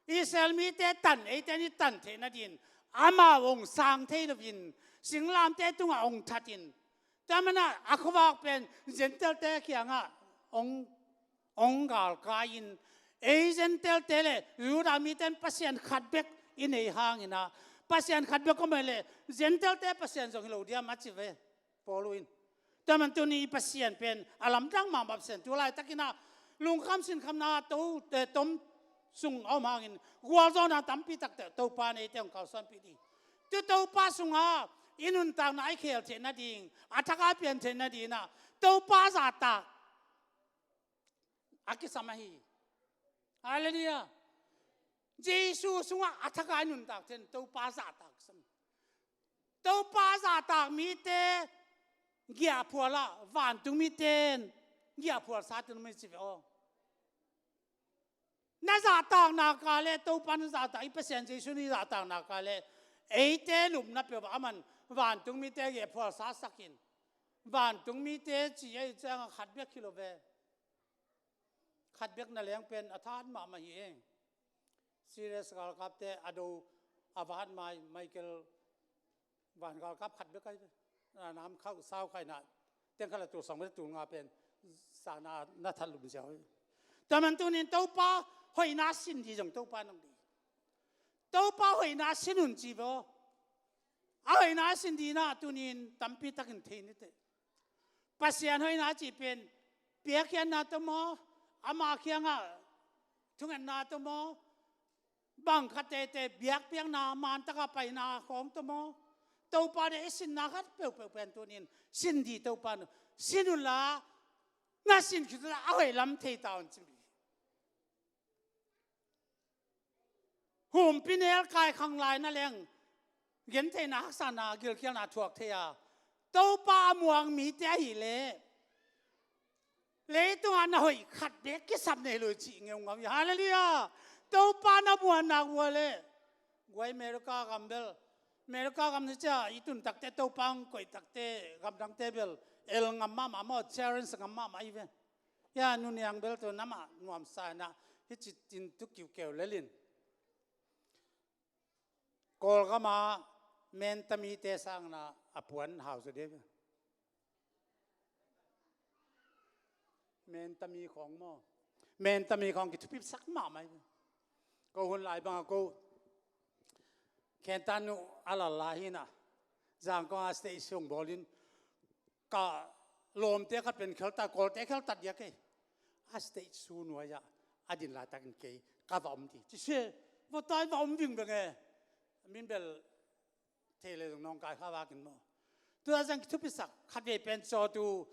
Israel mite tan eite ni tan theih nadin amau hong sang thei loin singlamte tungah hong thatin tua mana a khuavak pen Gentile-te kiangah hong hong galkai-in ei Gentile-te le Judah mite in Pasian khat bek i nei hangin ah Pasian khat bek om le Gentile-te Pasian zong hi lo diam a ci ve Paul in. Tua man tuni i Pasian pen a lamdang mahmah Pasian tu laitakin ah lungkham sinkhamna to, eh, tom sung a om hangin gualzawhna tampi takte Topa in eite hong kalsuanpih ding. Tu Topa sungah i nuntakna i khel theih nading a thak a pian theih nading ah Topa zahtak a kisam ahi. Halleluiah. Jesu sungah a thak a i nuntak theih nading Topa zahtak kisam. Topa zahtak mite giahphual ah vantung mite in giahphual sa tun mei ci ve aw. Na zahtak nak le Topa na zahtak i Pasian Jesu na zahtak nak le eite lupna peuh ah aman vantung mite giahphual sa sakin vantung mite ci ei ciangah khat bek hi lo ve. Khat bek na leng pen a than mahmah hi e. Serious galkapte a do a vat mai Michael van galkap khat bek ahi ve. Na nam khauh sau khaina teng khala tul sang mete tul nga pen sana na that lum ziau hi. Tua man tunin Topa hoihna sin di zong Topa nong di. Topa hoihna sin un ci ve aw. A hoihna sin dina tunin tampi takin thei nite. Pasian hoihna cih pen piakkhiatna tawh maw, ama kiangah thungetna tawh maw, bang khat tete biakpiakna mantaka paina khawng tawh maw, Topa deih i sinna khat peuhpeuh pen tunin sin dih Topa nu sin unla, na sin khit unla a hoih lam thei ta un ci mi. Humpi nel kai khang lai na leng gentheihna, haksatna, gilkialna thuak thei a, Topa a muang mite ahih leh leitungah na hoih khat bek kisam nei lo cih ngeungau hi. Halleluiah. Topa na muanna uh a leh guai America gam bel, America gam hi cia i tun takte Topa hong koih takte gamdangte bel el ngam mahmah maw, challenge ngam mahmah hi ve. Hia nuniang bel tu namah nuamsa inah hih citin tu kiukeu lelin Kawlgama mentamite sangna a puan hau zaw dih. Mentami khawng maw? Mentami khawng kithupisak mahmah hi. Ko hun lai bangah ko khentan uh a lalla hinah Zangkong a stage sung bawlin ka lawmte khat pen kheltat, Kawlte kheltat dia kei. A stage su nuai-ah a din laitakin kei ka va om dih ci se. Vatai va om vingveng e. Min bel thei le zong nawngkai kha vakin maw? Tua zang thupisak khatvei pen cawtu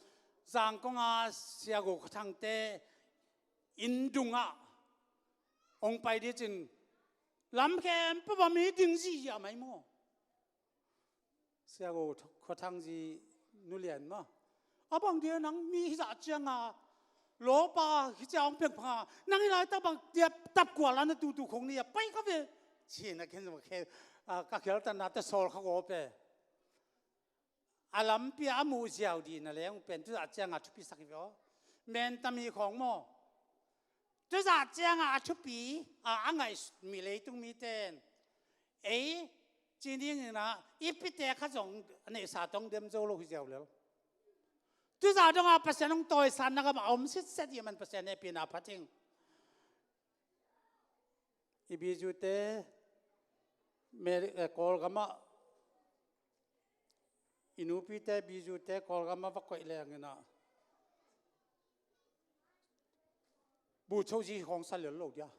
Zangkong a Siago Khuathangte inn dungah hong pai dih cin lamkhem pawh va mi ding zihziah mai maw? Siago Khuathang zi nulian maw? A bang dia nang mi hizah cianga lawpa hi cia hong pengpha nang hi laitak bang dia tapkuala na tutu khong ni a pai kha ve. Cina khen zong khe ka kheltanna ta sawl kha gawpe. A lampi a muh ziau dih na leng pen tuzah cianga thupisak hi ve aw. Mentami khawng maw? Tuzah cianga a thupi a a ngaih mi leitung miten ei ci dingin ah i pite kha zong a neihsa tong dem zo lo hi ziau lel. Tuzah dongah Pasian hong tawisan na gamah a om sitset hi man Pasian hehpihna phat hing. I bizute Kawlgamah i nupite bizute Kawlgamah va koih lengin ah bucho zi khawng sa lel lo dia.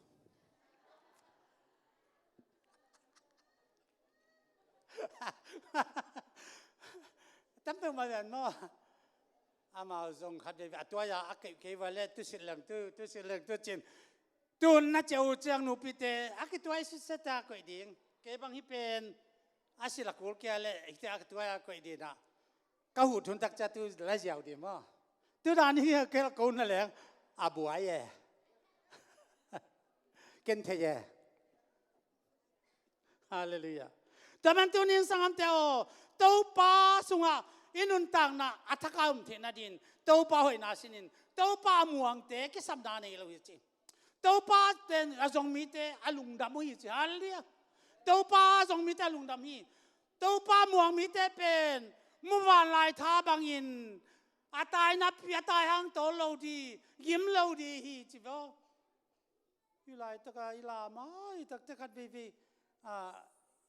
Tam peuhmah lian maw? Amau zong khat veve a tuai-a a keih kei va le tusit leng tu tusit leng tu cin tun na cia uh ciang nupite a kituai sitset a koih ding. Kei bang hi pen a silakul kia le hite a kituai a koih ding ah ka huh thun tak cia tu la ziau ding maw? Tu dan hi a kel ko na leng a buai e. Ken thei e. Halleluiah. Tua man tunin sanggamte aw, Topa sungah i nuntakna a thak a um theih nadin Topa hoihna sinin Topa a muangte kisapna nei lo hi ci. Topa ten a zong mite a lungdam uh hi ci. Halleluiah. Topa a zong mite a lungdam hi. Topa muang mite pen muvanlai tha bangin a tai napi a tai hang tawl lo di, gim lo di hi ci ve aw. I laitaka i lamai takte khat veivei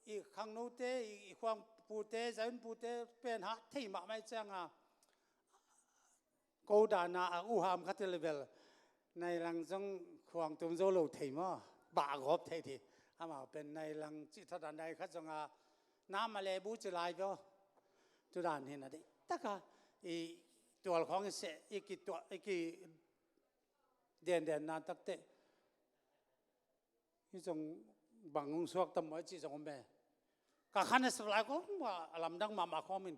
i khangnote, i khuangpute, zaunpute pen hah thei mahmah i cianga ko dana a uham khat level nai lang zong khuang tum zo lo thei maw? Bah gawp thei thi. Amau pen nai lang cih thawdan nai khat zonga nama le bu ci lai vio. Tudan hin a deih taka i tual khawng i seh i ki tuah i ki denden na takte. Hi zong bang hong suak tam maw i cih zong om e. Ka khan a sep lai ko a lamdang mahmah khawm in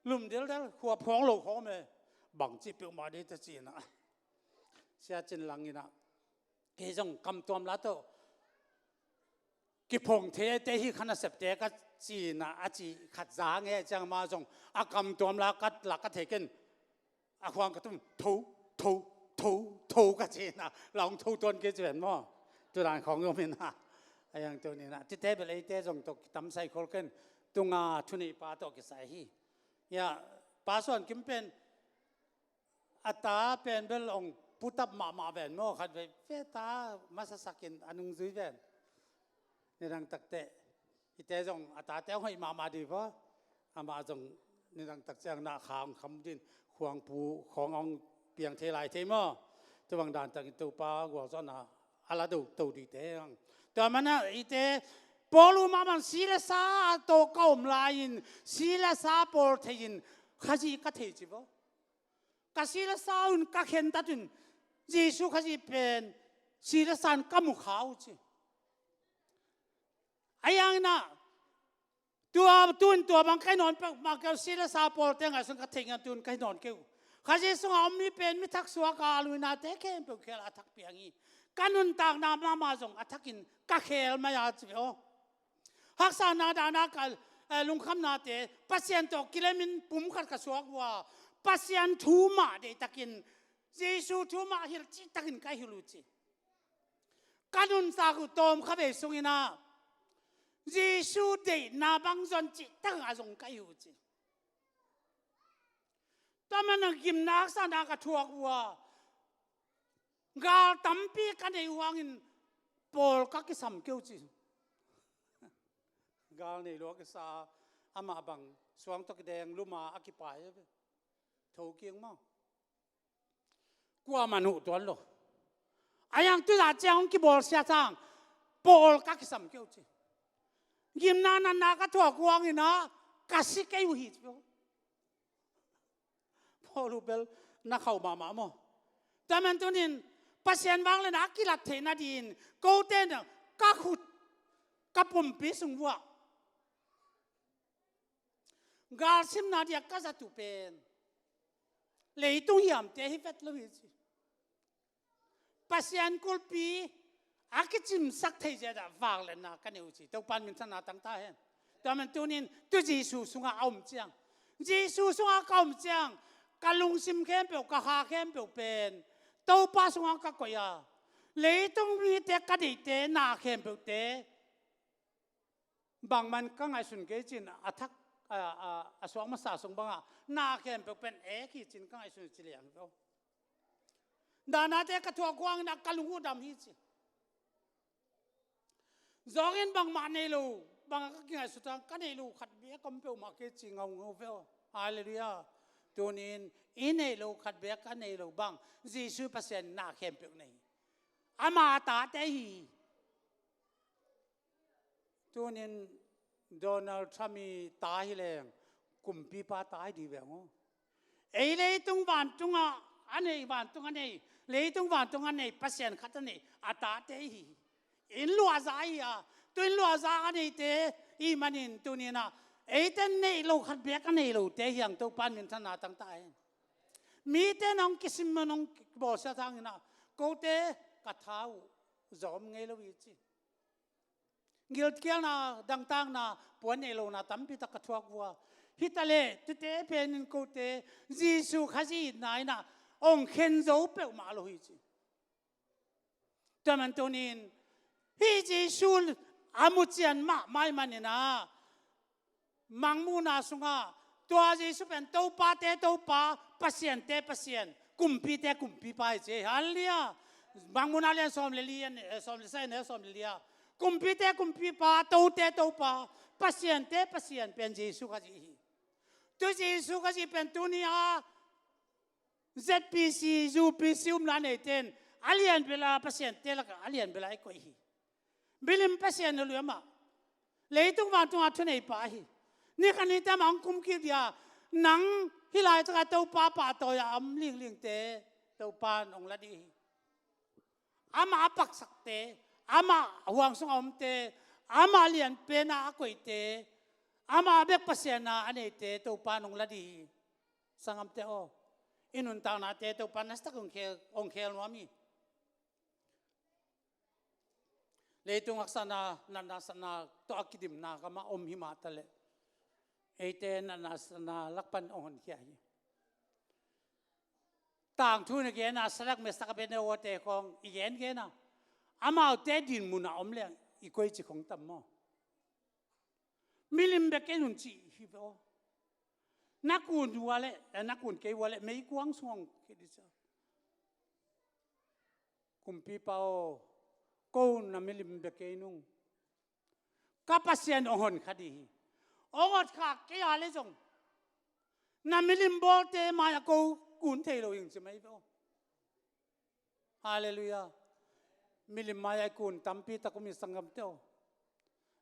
lum deldel khua phawng lo khawm e. Bang cih peuhmah dei ta cihna sia cin lang ina kei zong kam tuam la tawh kiphong thei te hi khan a septe ka cihna a cih khat za nge ciang ma zong a kam tuam la ka la ka thei ken. A khuang ka tum tho tho tho tho ka cihna la hong tho tuan kei ci ven maw? Tudan khawng om ina a yang tu nina tite bel eite zong tawh kitam sai khol ken tunga thunei pa tawh kisai hi. Ia pa suan kim pen a ta pen bel hong putap mahmah ven maw? Khat ve ve ta masasakin a nungzui ven. Nidang takte hite zong a tate hong hoih mahmah dih vaw. Amah zong nidang tak ciang na khang kham din khuangpu khawng hong piang thei lai thei maw? Tubang dan takin Topa gualzawhna a la do to dihte hang tua mana hite Paul uh mahmah in si le sa tawh ka om lai-in si le sa pawl thei-in Khazih ka thei ci vo. Ka si le sa un ka khentat un Jesu Khazih pen si le sa in ka mu kha uh ci. Ahi hangin ah tua, tu-in tua bang ka hi nawn peuhmah kei uh, si le sa pawlte ngaihsun ka theih ngiat, tu-in ka hi nawn kei uh. Khazih sungah om mi pen mi thak suak a, a luinate khempeuh khel a thak piang hi. Ka nuntakna mahmah zong a thakin ka khel mai a ci ve aw. Haksatna dahna ka, eh, lungkhamnate Pasian tawh kilemin pum khat ka suak uh a, Pasian thu mah deihtakin, Jesu thu mah hilh cihtakin ka hilh uh ci. Ka nuntak uh tawmkha vei sungin ah Jesu deihna bang zon cihtak a zong ka hi uh ci. Tua manin gimna haksatna ka thuak uh a, gal tampi ka nei uh hangin pawl ka kisam kei uh ci. Gal nei lua kisa, amah bang suang tawh kideng luma a kipai a ve. Tho kiang maw. Kuamah nuh tuan lo. Ahi hang tu zah ciang hong kibawlsia sang pawl ka kisam kei uh ci. Gimna natna ka thuak uh hangin ah ka si kei uh hi ci. Paul uh bel na khauh mahmah maw. Tua manin tu-in Pasian vangliatna a kilat theih nadingin kote in ka khut, ka pumpi sung vuah galsimna dia ka zat uh pen leitung hiamte hi vet lo hi ci. Pasian kulhpi a kicimsak thei zia dah vangliatna ka nei uh ci. Topa'n minthanna tang ta hen. Tua manin tu-in tu Jesu sungah a om ciang, Jesu sungah ka om ciang, ka lungsim khempeuh, ka kha khempeuh pen Topa sungah ka koih a, leitung mite ka deihte na khempeuhte bangman ka ngaihsun kei cin a thak, a, a, a suak masa sung bangah na khempeuh pen ek hi cin ka ngaihsun ci liang hi ve aw. Dahnate ka thuak uh hangin ah ka lung uh dam hi ci. Zawngin bangmah nei lo bangah ka kingaihsut hang, ka nei lo khat bek om peuhmah kei ci ngaungau ve aw. Halleluiah. Tu-in i neih loh khat bek a nei loh bang, Jesu Pasian in na khempeuh nei hi. Ama tate hi. Tu-in Donald Trump i ta hi leng kumpipa ta hi ding ve aw. Ei leitung vantungah a nei, vantung a nei, leitung vantung a nei, Pasian khat a nei a tate hi. Inn luahza hi a, tu inn luahza a neite i hih manin tu-in ah eite neih loh khat bek a nei lote hi hang. Topa'n minthanna tang ta hen. Mite in hong kisim, hong kibawlsia hangin ah kote ka tha uh zawm ngei lo hi ci. Gilkialna, dangtakna, puan nei lohna tampi tak ka thuak uh a, hi ta leh tute pen in kote Jesu Khazih itna in ah hong khen zo peuhmah lo hi ci. Tua manin tu-in hih Jesu a mucian mahmah ahih manin ah Mangmuhna sungah tua Jesu pen Topate Topa, Pasiante Pasian, kumpite kumpipa hi ci hi. Halleluiah. Mangmuhna lian sawm le li, eh, sawm le sagih, eh, sawm le li ah, kumpite kumpipa, tote Topa, Pasiante Pasian pen Jesu Khazih hi. Tu Jesu Khazih pen tuni a Z P C, U P C umna neite in a lianbel a, Pasiante lakah a lianbel a i koih hi. Milim Pasian a lui amah, leitung vantungah thuneipa hi. Ni khat ni ciang amah hong kum kik dia, nang hih laitakah Topa pahtawi-a om linglingte Topa'n hong la ding hi. Amah a paksakte, amah huang sungah omte, amah lianpen a a koihte, amah bek Pasian a a neite Topa'n hong la ding hi. Sanggamte aw, i nuntaknate Topa'n nasatak hong khel, hong khel nuam hi. Leitung haksatna, natna satna tawh a kidimna kamah om hi mah ta leh, eite natna satna lak pan hong honkhia hi. Tangthu in a gen a, Sadrak, Mesak, Abednego te khawng i gengen a, amaute dinmun ah om leng i koici khong tam maw? Milim bek kei un cih hi ve aw. Na kun uh a leh, eh, na kun kei uh a leh meikuang sung hong khit ding cia. Kumpipa aw, ko na milim bek kei nung. Ka Pasian hong honkha ding hi. Hong honkha kei a leh zong na milim bawlte mai-ah ko kun thei lo hing ci mai ve aw. Halleluiah. Milim mai-ah i kun tampi tak om hi sanggamte aw.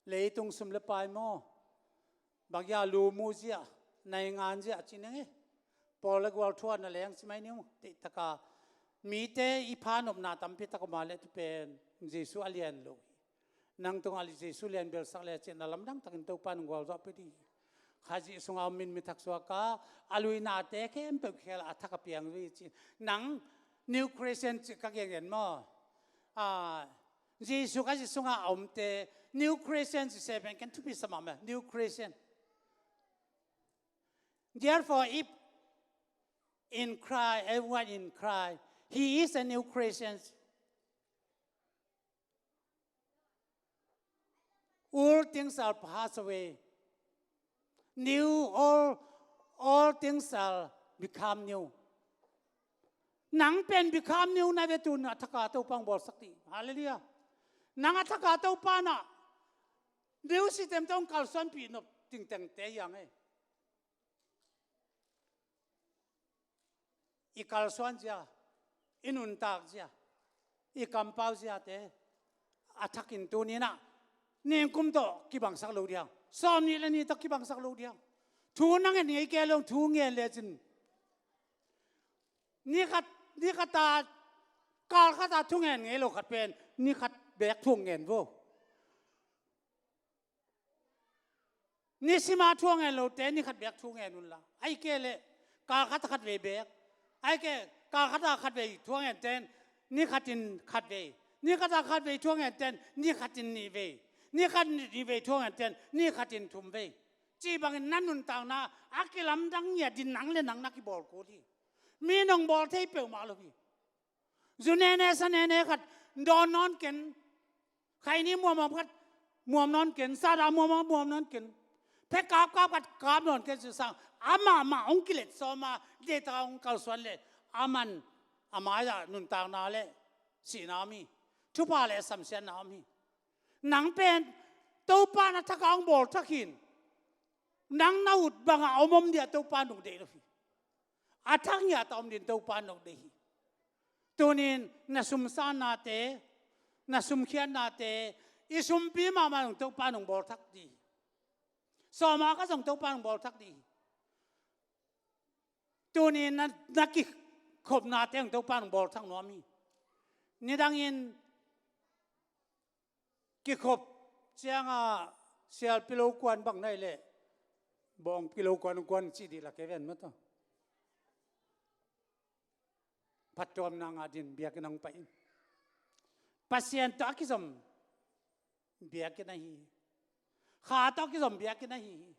Leitung sum le pai maw, bangzah lu mu ziah, naingan ziah ci ning e. Pawl le gual thu a na leng ci mai ni maw. Teihtaka mite i pha nopna tampi tak om a leh tu pen Jesu a lian lo hi. Nang tungah Jesu lian belsak le cin a lamdang takin Topa nung gualzawh pia ding hi. Khazih sunga om min mi thak suak a, a luinate khempeuh khel a thak a piang hi cin. Nang New Christian ci ka gen gen maw? Ah, Jesu Khazih sunga a omte New Christian ci se pen ken thupi sa mahmah. New Christian. Therefore, if in Christ, everyone in Christ, he is a new creation. All things are passed away. New, all, all things are become new. Nang pen become new na ve tun a thaka Topa hong bawlsak ding. Hallelujah. Nang a thaka Topa na new system tawh hong kalsuanpih nop tingtengte hi hang e. I kalsuan zia, i nuntak zia, i kampau ziate a thakin tuninah ningkum tawh kibangsak lo diang, sawmnih le nih tawh kibangsak lo diang. Thu na ngen ngei kei lo, thu ngen lecin ni khat, ni khata, kal khata thu ngen ngei lo khat pen ni khat bek thu ngen vo. Nisima thu a ngen lote ni khat bek thu ngen unla, ahih kei leh kal khat a khat vei bek, ahih kei kal khat a khat vei thu a ngente ni khatin khat vei, ni khat a khat vei thu a ngente ni khatin nih vei, ni khat nih vei thu a ngente ni khatin thum vei. Cih bangin na nuntakna a kilamdang hi a, din nang le nang na kibawl kul hi. Mi nong bawl thei peuhmah lo hi. Zu nene sa nene khat dawn nawn ken. Khaini muam khat muam nawn ken. Sada muam muam nawn ken. Phe kap kap khat kap nawn ken. Susang amah mah hong kilet sawm a, deita hong kalsuan le aman a mai-ah nuntakna le sihna om hi. Thupha le samsiatna om hi. Nang pen Topa na thak a hong bawl thak hin. Nang na ut bangah om om dia Topa nung deih lo hi. A thak ngiat a om din Topa nung deih hi. Tunin na sumsannate, na sumkhiatnate, i sumpi mahmah nung Topa nung bawl thak dih hi. Sawma ka zong Topa nung bawl thak dih hi. Tunin na, na kikhopnate nung Topa nung bawl thak nuam hi. Nidangin kikhop cianga sial pilo kuan bang nai leh bawng pilo kuan kuan cih dih la kei ven mata. Phattuamna ngah din biakinn hong pai in. Pasian tawh a kizom biakinn ahi hi. Kha tawh a kizom biakinn ahi hi.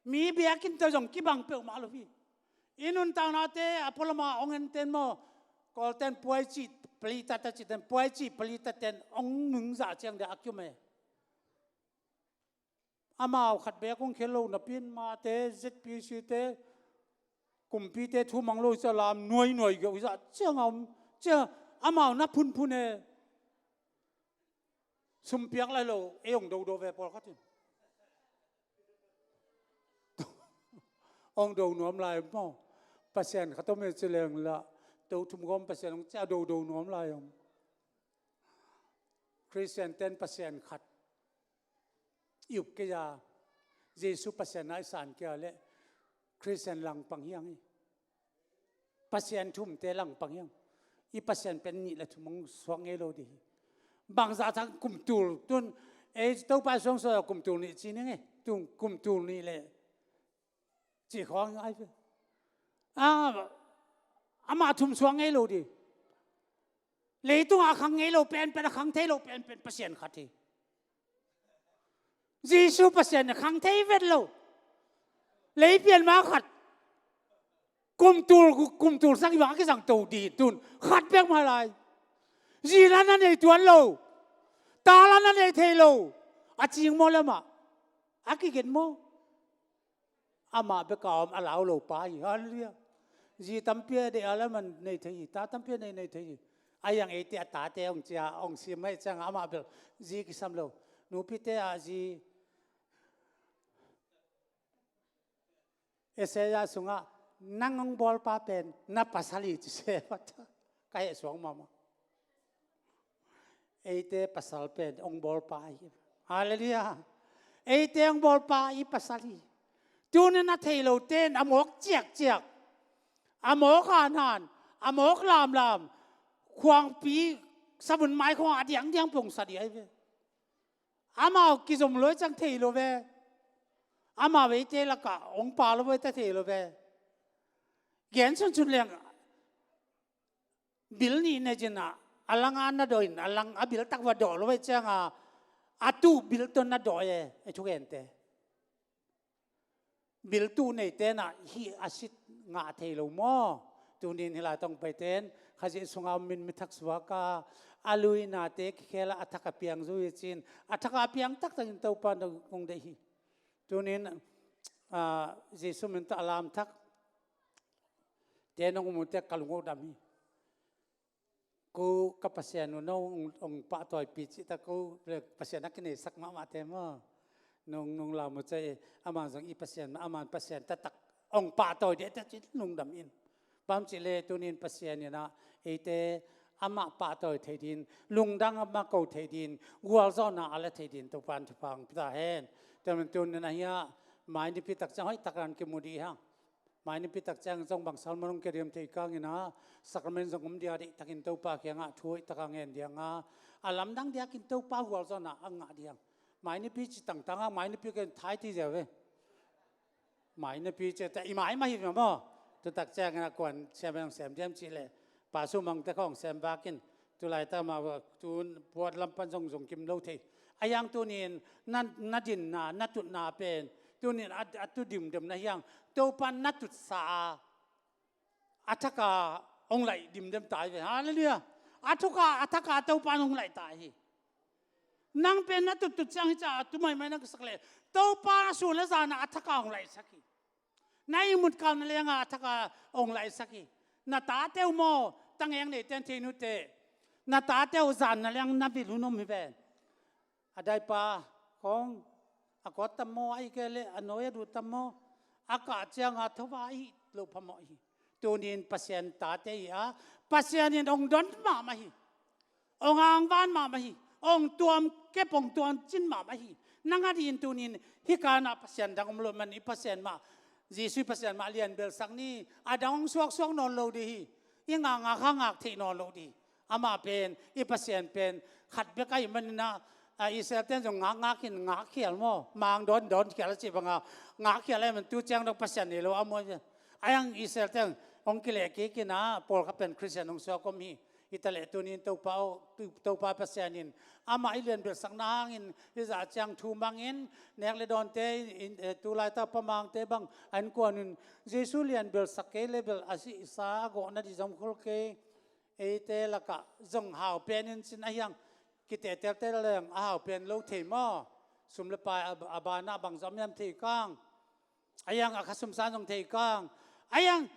Mi biakinn tawh zong kibang peuhmah lo hi. I nuntaknate a pualama hong enten maw? Kawlten puai cih palitat a cihten, puai cih palitatte'n hong nungzah ciang dia a kium e. Amau khat bek hong khel lo napi-in mate, Z P C te, kumpite thu mang lo hi cia lam nuai nuai geuh hi zah ciang a om ciang amau na phunphun e. Sumpiak lai lo ei hong dodo ve pawlkhat in. Hong do nuam lai maw? Pasian khat om e ci leng lah to thum gawm Pasian hong cia dodo nuam lai om. Khristian ten Pasian khat i up kei a, Jesu Pasian a i san kei a leh Khristian langpang hi hang hi. Pasian thumte langpang hi hang. I Pasian pen nih le thum hong suak ngei lo dih hi. Bangzah thak kum tul tun ei Topa suang suak kum tul nih ci ning e. Tum kum tul nih le cih khawng ai ve. A, amah thum suak ngei lo dih. Leitungah a khang ngei lo penpen, a khang thei lo penpen Pasian khat hi. Jesu Pasian a khang thei vet lo. Lei pian ma khat. Kum tul, kum tul sang i bang a kizang to dih tun khat pek mah lai. Zi la na nei tuan lo. Ta la na nei thei lo. A cing maw le mah? A kigen maw? Amah bek a om a lau lo pa hi. Hallelujah. Zi tampi a deih a la man nei thei hi. Ta tampi a nei nei thei hi. A yang eite a tate hong cia hong sim mai ciang amah bel zi kisam lo. Nupite a zi Isaiah sungah nang hong bawlpa pen na pasal hi ci se vat. Ka heh suang mahmah. Eite pasal pen hong bawlpa hi. Halleluiah. Eite hong bawlpa i pasal hi. Tunin a thei lote in a mawk ciakciak, a mawk hanhan, a mawk lamlam, khuangpi savun maikhawng a diangdiang pongsa dih ahi ve. Amau kizom luai ciang thei lo ve. Amau eite lakah hong pa lo ve, ta thei lo ve. Gen sunsun leng bil nih ne cin ah, a lang a na dawh in, a lang a bil tak va dawh lo ve ciang a, a tuh bil tawh na dawh e, e thugente. Bil tuh neite na hih a sit ngah thei lo maw? Tunin hih lai tawh hong paite in Khazih sungah om in mi thak suak a, a luinate kikhel a, a thak a piang zui cin, a thak a piang taktakin Topa na hong deih hi. Tunin, ah, Jesu min tawh a lam thak te nong um uh teh ka lung uh dam hi. Ko ka Pasian uh nong, hong, hong pahtawipi cih tak ko, Pasian a kineisak mahmah te maw? Nong, nong lam uh cih, aman zong i Pasian, aman Pasian taktak hong pahtawi dih ta cih lungdam in. Bang cih leh tunin Pasian in ah eite amah pahtawi thei ding, lungdam amah ko thei ding, gualzawhna a la thei ding Topan thupha hong pia ta hen. Tua man tunin ah hiah mai nipi tak ciang hoih tak dan kimu dih hang. Mai nipi tak ciang zong bang sermon hong kia diam thei kang in ah, sacrament zong om dia, deih takin Topa kiangah thu hoih taka ngen diang a, a lamdang diakin Topa gualzawhna a ngah diang. Mai nipi ci tangtang a, mai nipi ken thai ti zia ve. Mai nipi ci ta i mai mah hi maw. Tu tak ciang in ah kuan siam hong sem diam cih leh, Pa Su Mang te khawng sem bakin, tu laitak mah tun puat lam pan zong zong kim lo thei. A hiang tunin na, na dinna, na tutna pen tunin a, a tu dimdem na hiang, Topan na tutsa a, a thaka hong laih dimdem ta hi ve. Halleluiah. A thuka, a thaka Topan hong laih ta hi. Nang pen na tuttut ciang hi ca a tu maimai na kisak leh, Topa na sun le zana a thaka hong laihsak hi. Na ihmut kalna lenga a thaka hong laihsak hi. Na tate uh maw, tangeng neite in thei nute. Na tate uh zanna leng na vil hun om hi ve. A daipa khawng a kawt tam maw, a i kei leh a nawi a duh tam maw, a kah cianga thova i hih loh phamawh hi. Tunin Pasian tate hi a, Pasian in hong don mahmah hi. Hong angvan mahmah hi. Hong tuam kep, hong tuam cin mahmah hi. Nang a dih in tunin hih kanah pasian dang om loh man, i Pasian mah, Jesu i Pasian mah lianbelsak ni. A dang hong suaksuak nawn lo dih hi. I ngakngak kha ngak theih nawn lo dih. Amah pen, i Pasian pen khat bek ahih manin ah, a Israel ten zong ngakngak in ngakkhial maw, mang dawndawn khial a cih banga ngakkhial ahih man tu ciang dong Pasian nei lo a muai ve. A hiang Israel ten hong kileh kik in ah, pawlkhat pen Khristian hong suak om hi. Hi ta leh tunin Topa aw, Tu-, Topa Pasian in amah i lianbelhsakna hangin hih zah ciang thu mangin, nek le dawnte in, eh, tu laitak Pa Mangte bang a innkuan in Jesu lianbelhsak kei le bel a sihsa a gawh nadih zong khol kei. Eite lakah zong hau pen in cin a hiang, kitetelte leng a hau pen lo thei maw? Sum le pai a, a banah bang zom hiam thei kang. A hiang a kha sumsan zong thei kang. A hiang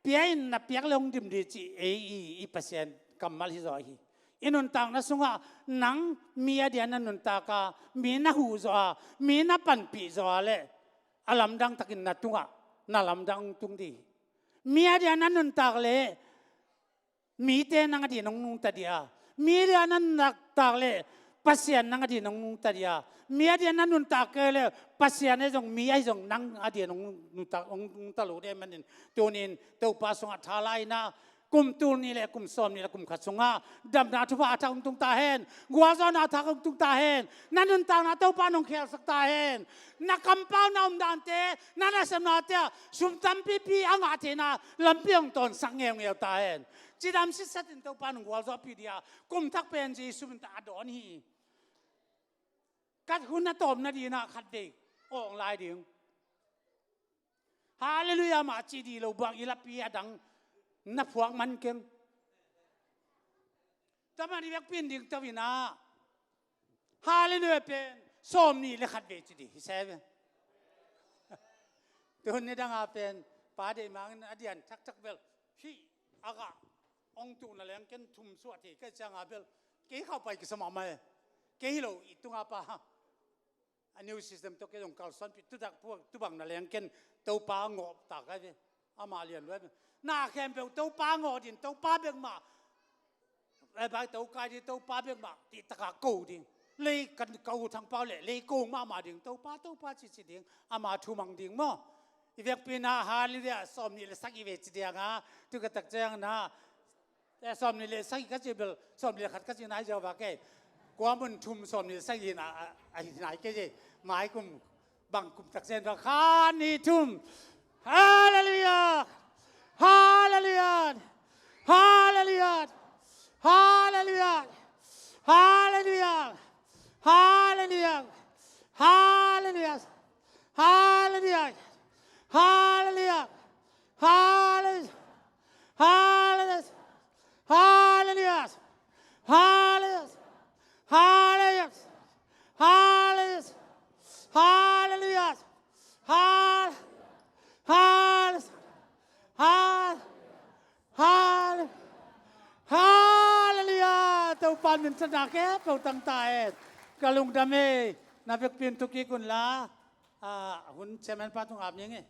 pia in na piak le hong dim dih cih ei i, i Pasian kammal hi zaw hi. I nuntakna sungah nang mi a dia na nuntak a, mi na huh zaw a, mi na panpih zaw a leh a lamdang takin na tungah na lamdang tung dih hi. Mi a dia na nuntak leh mite nang a din hong nungta dih a, mi a dia na nuntak leh Pasian nang a din hong nungta dih a, mi a dia na nuntak kei leh Pasian ahi zong mi ahi zong nang a din hong nungta, hong nungta lo dih manin tunin Topa sungah tha la in ah, kum tul nih le kum sawm nih le kum khat sungah damna thupha a thak hong tung ta hen, gualzawhna a thak hong tung ta hen. Na nuntakna Topa nong khelsak ta hen. Na kampau na omdante, na nasemnate ah sum tampipi a ngah theihna lampi hong tawnsak ngeungeu ta hen. Cidam sitset in Topa nong gualzawhpih dih a, kum thak pen Jesu min tawh a dawn hi. Kat hun a tawpna dih in ah khatvei awng lai ding. Halleluiah mah ci dih lo buang i lapi a dang na phuak man keng. Tua man i vekpi in ding to in ah, Halleluiah pen sawm nih le khatvei ci dih hi se ve. Tun ni dang a pen Pa Deih Mang in a dian thakthak bel, hih a gah hong tuhna leng ken thum suah thei kei ciang a bel, kei khauh pai kisa mahmah e. Kei hi lo i tunga pa a new system tawh kei zong kalsuanpih, tutak pu, tubang na leng ken Topa ngawh ta kai ve. Amah lian luai ve. Na khempeuh Topa ngawh din, Topa bek mah. Eh, bai, to kai dih, Topa bek mah cih taka ko ding. Lei kan ka u Thang Pau le lei kong mahmah ding, Topa, Topa ci ci ding, ama thu mang ding maw. I vekpi na Hallelujah sawm nih le sagih ve ci diang a, tu ka tak ciang na, eh, sawm nih le sagih ka ci bel, sawm nih le khat ka ci nai ziau va kei. Kua mun thum sawm nih le sagih na, a, a hi nai kei, mai kum bang kum tak ciang va kha ni thum. Hallelujah! Hallelujah! Hallelujah! Hallelujah! Hallelujah! Hallelujah! Hallelujah! Hallelujah! Hallelujah! Hallelujah! Hallelujah! Hallelujah! Topa min thangtak e, pau tang ta e. Ka lungdam e. Na vekpi in thukik un la. Ah, hun chairman pa tung ap ning e.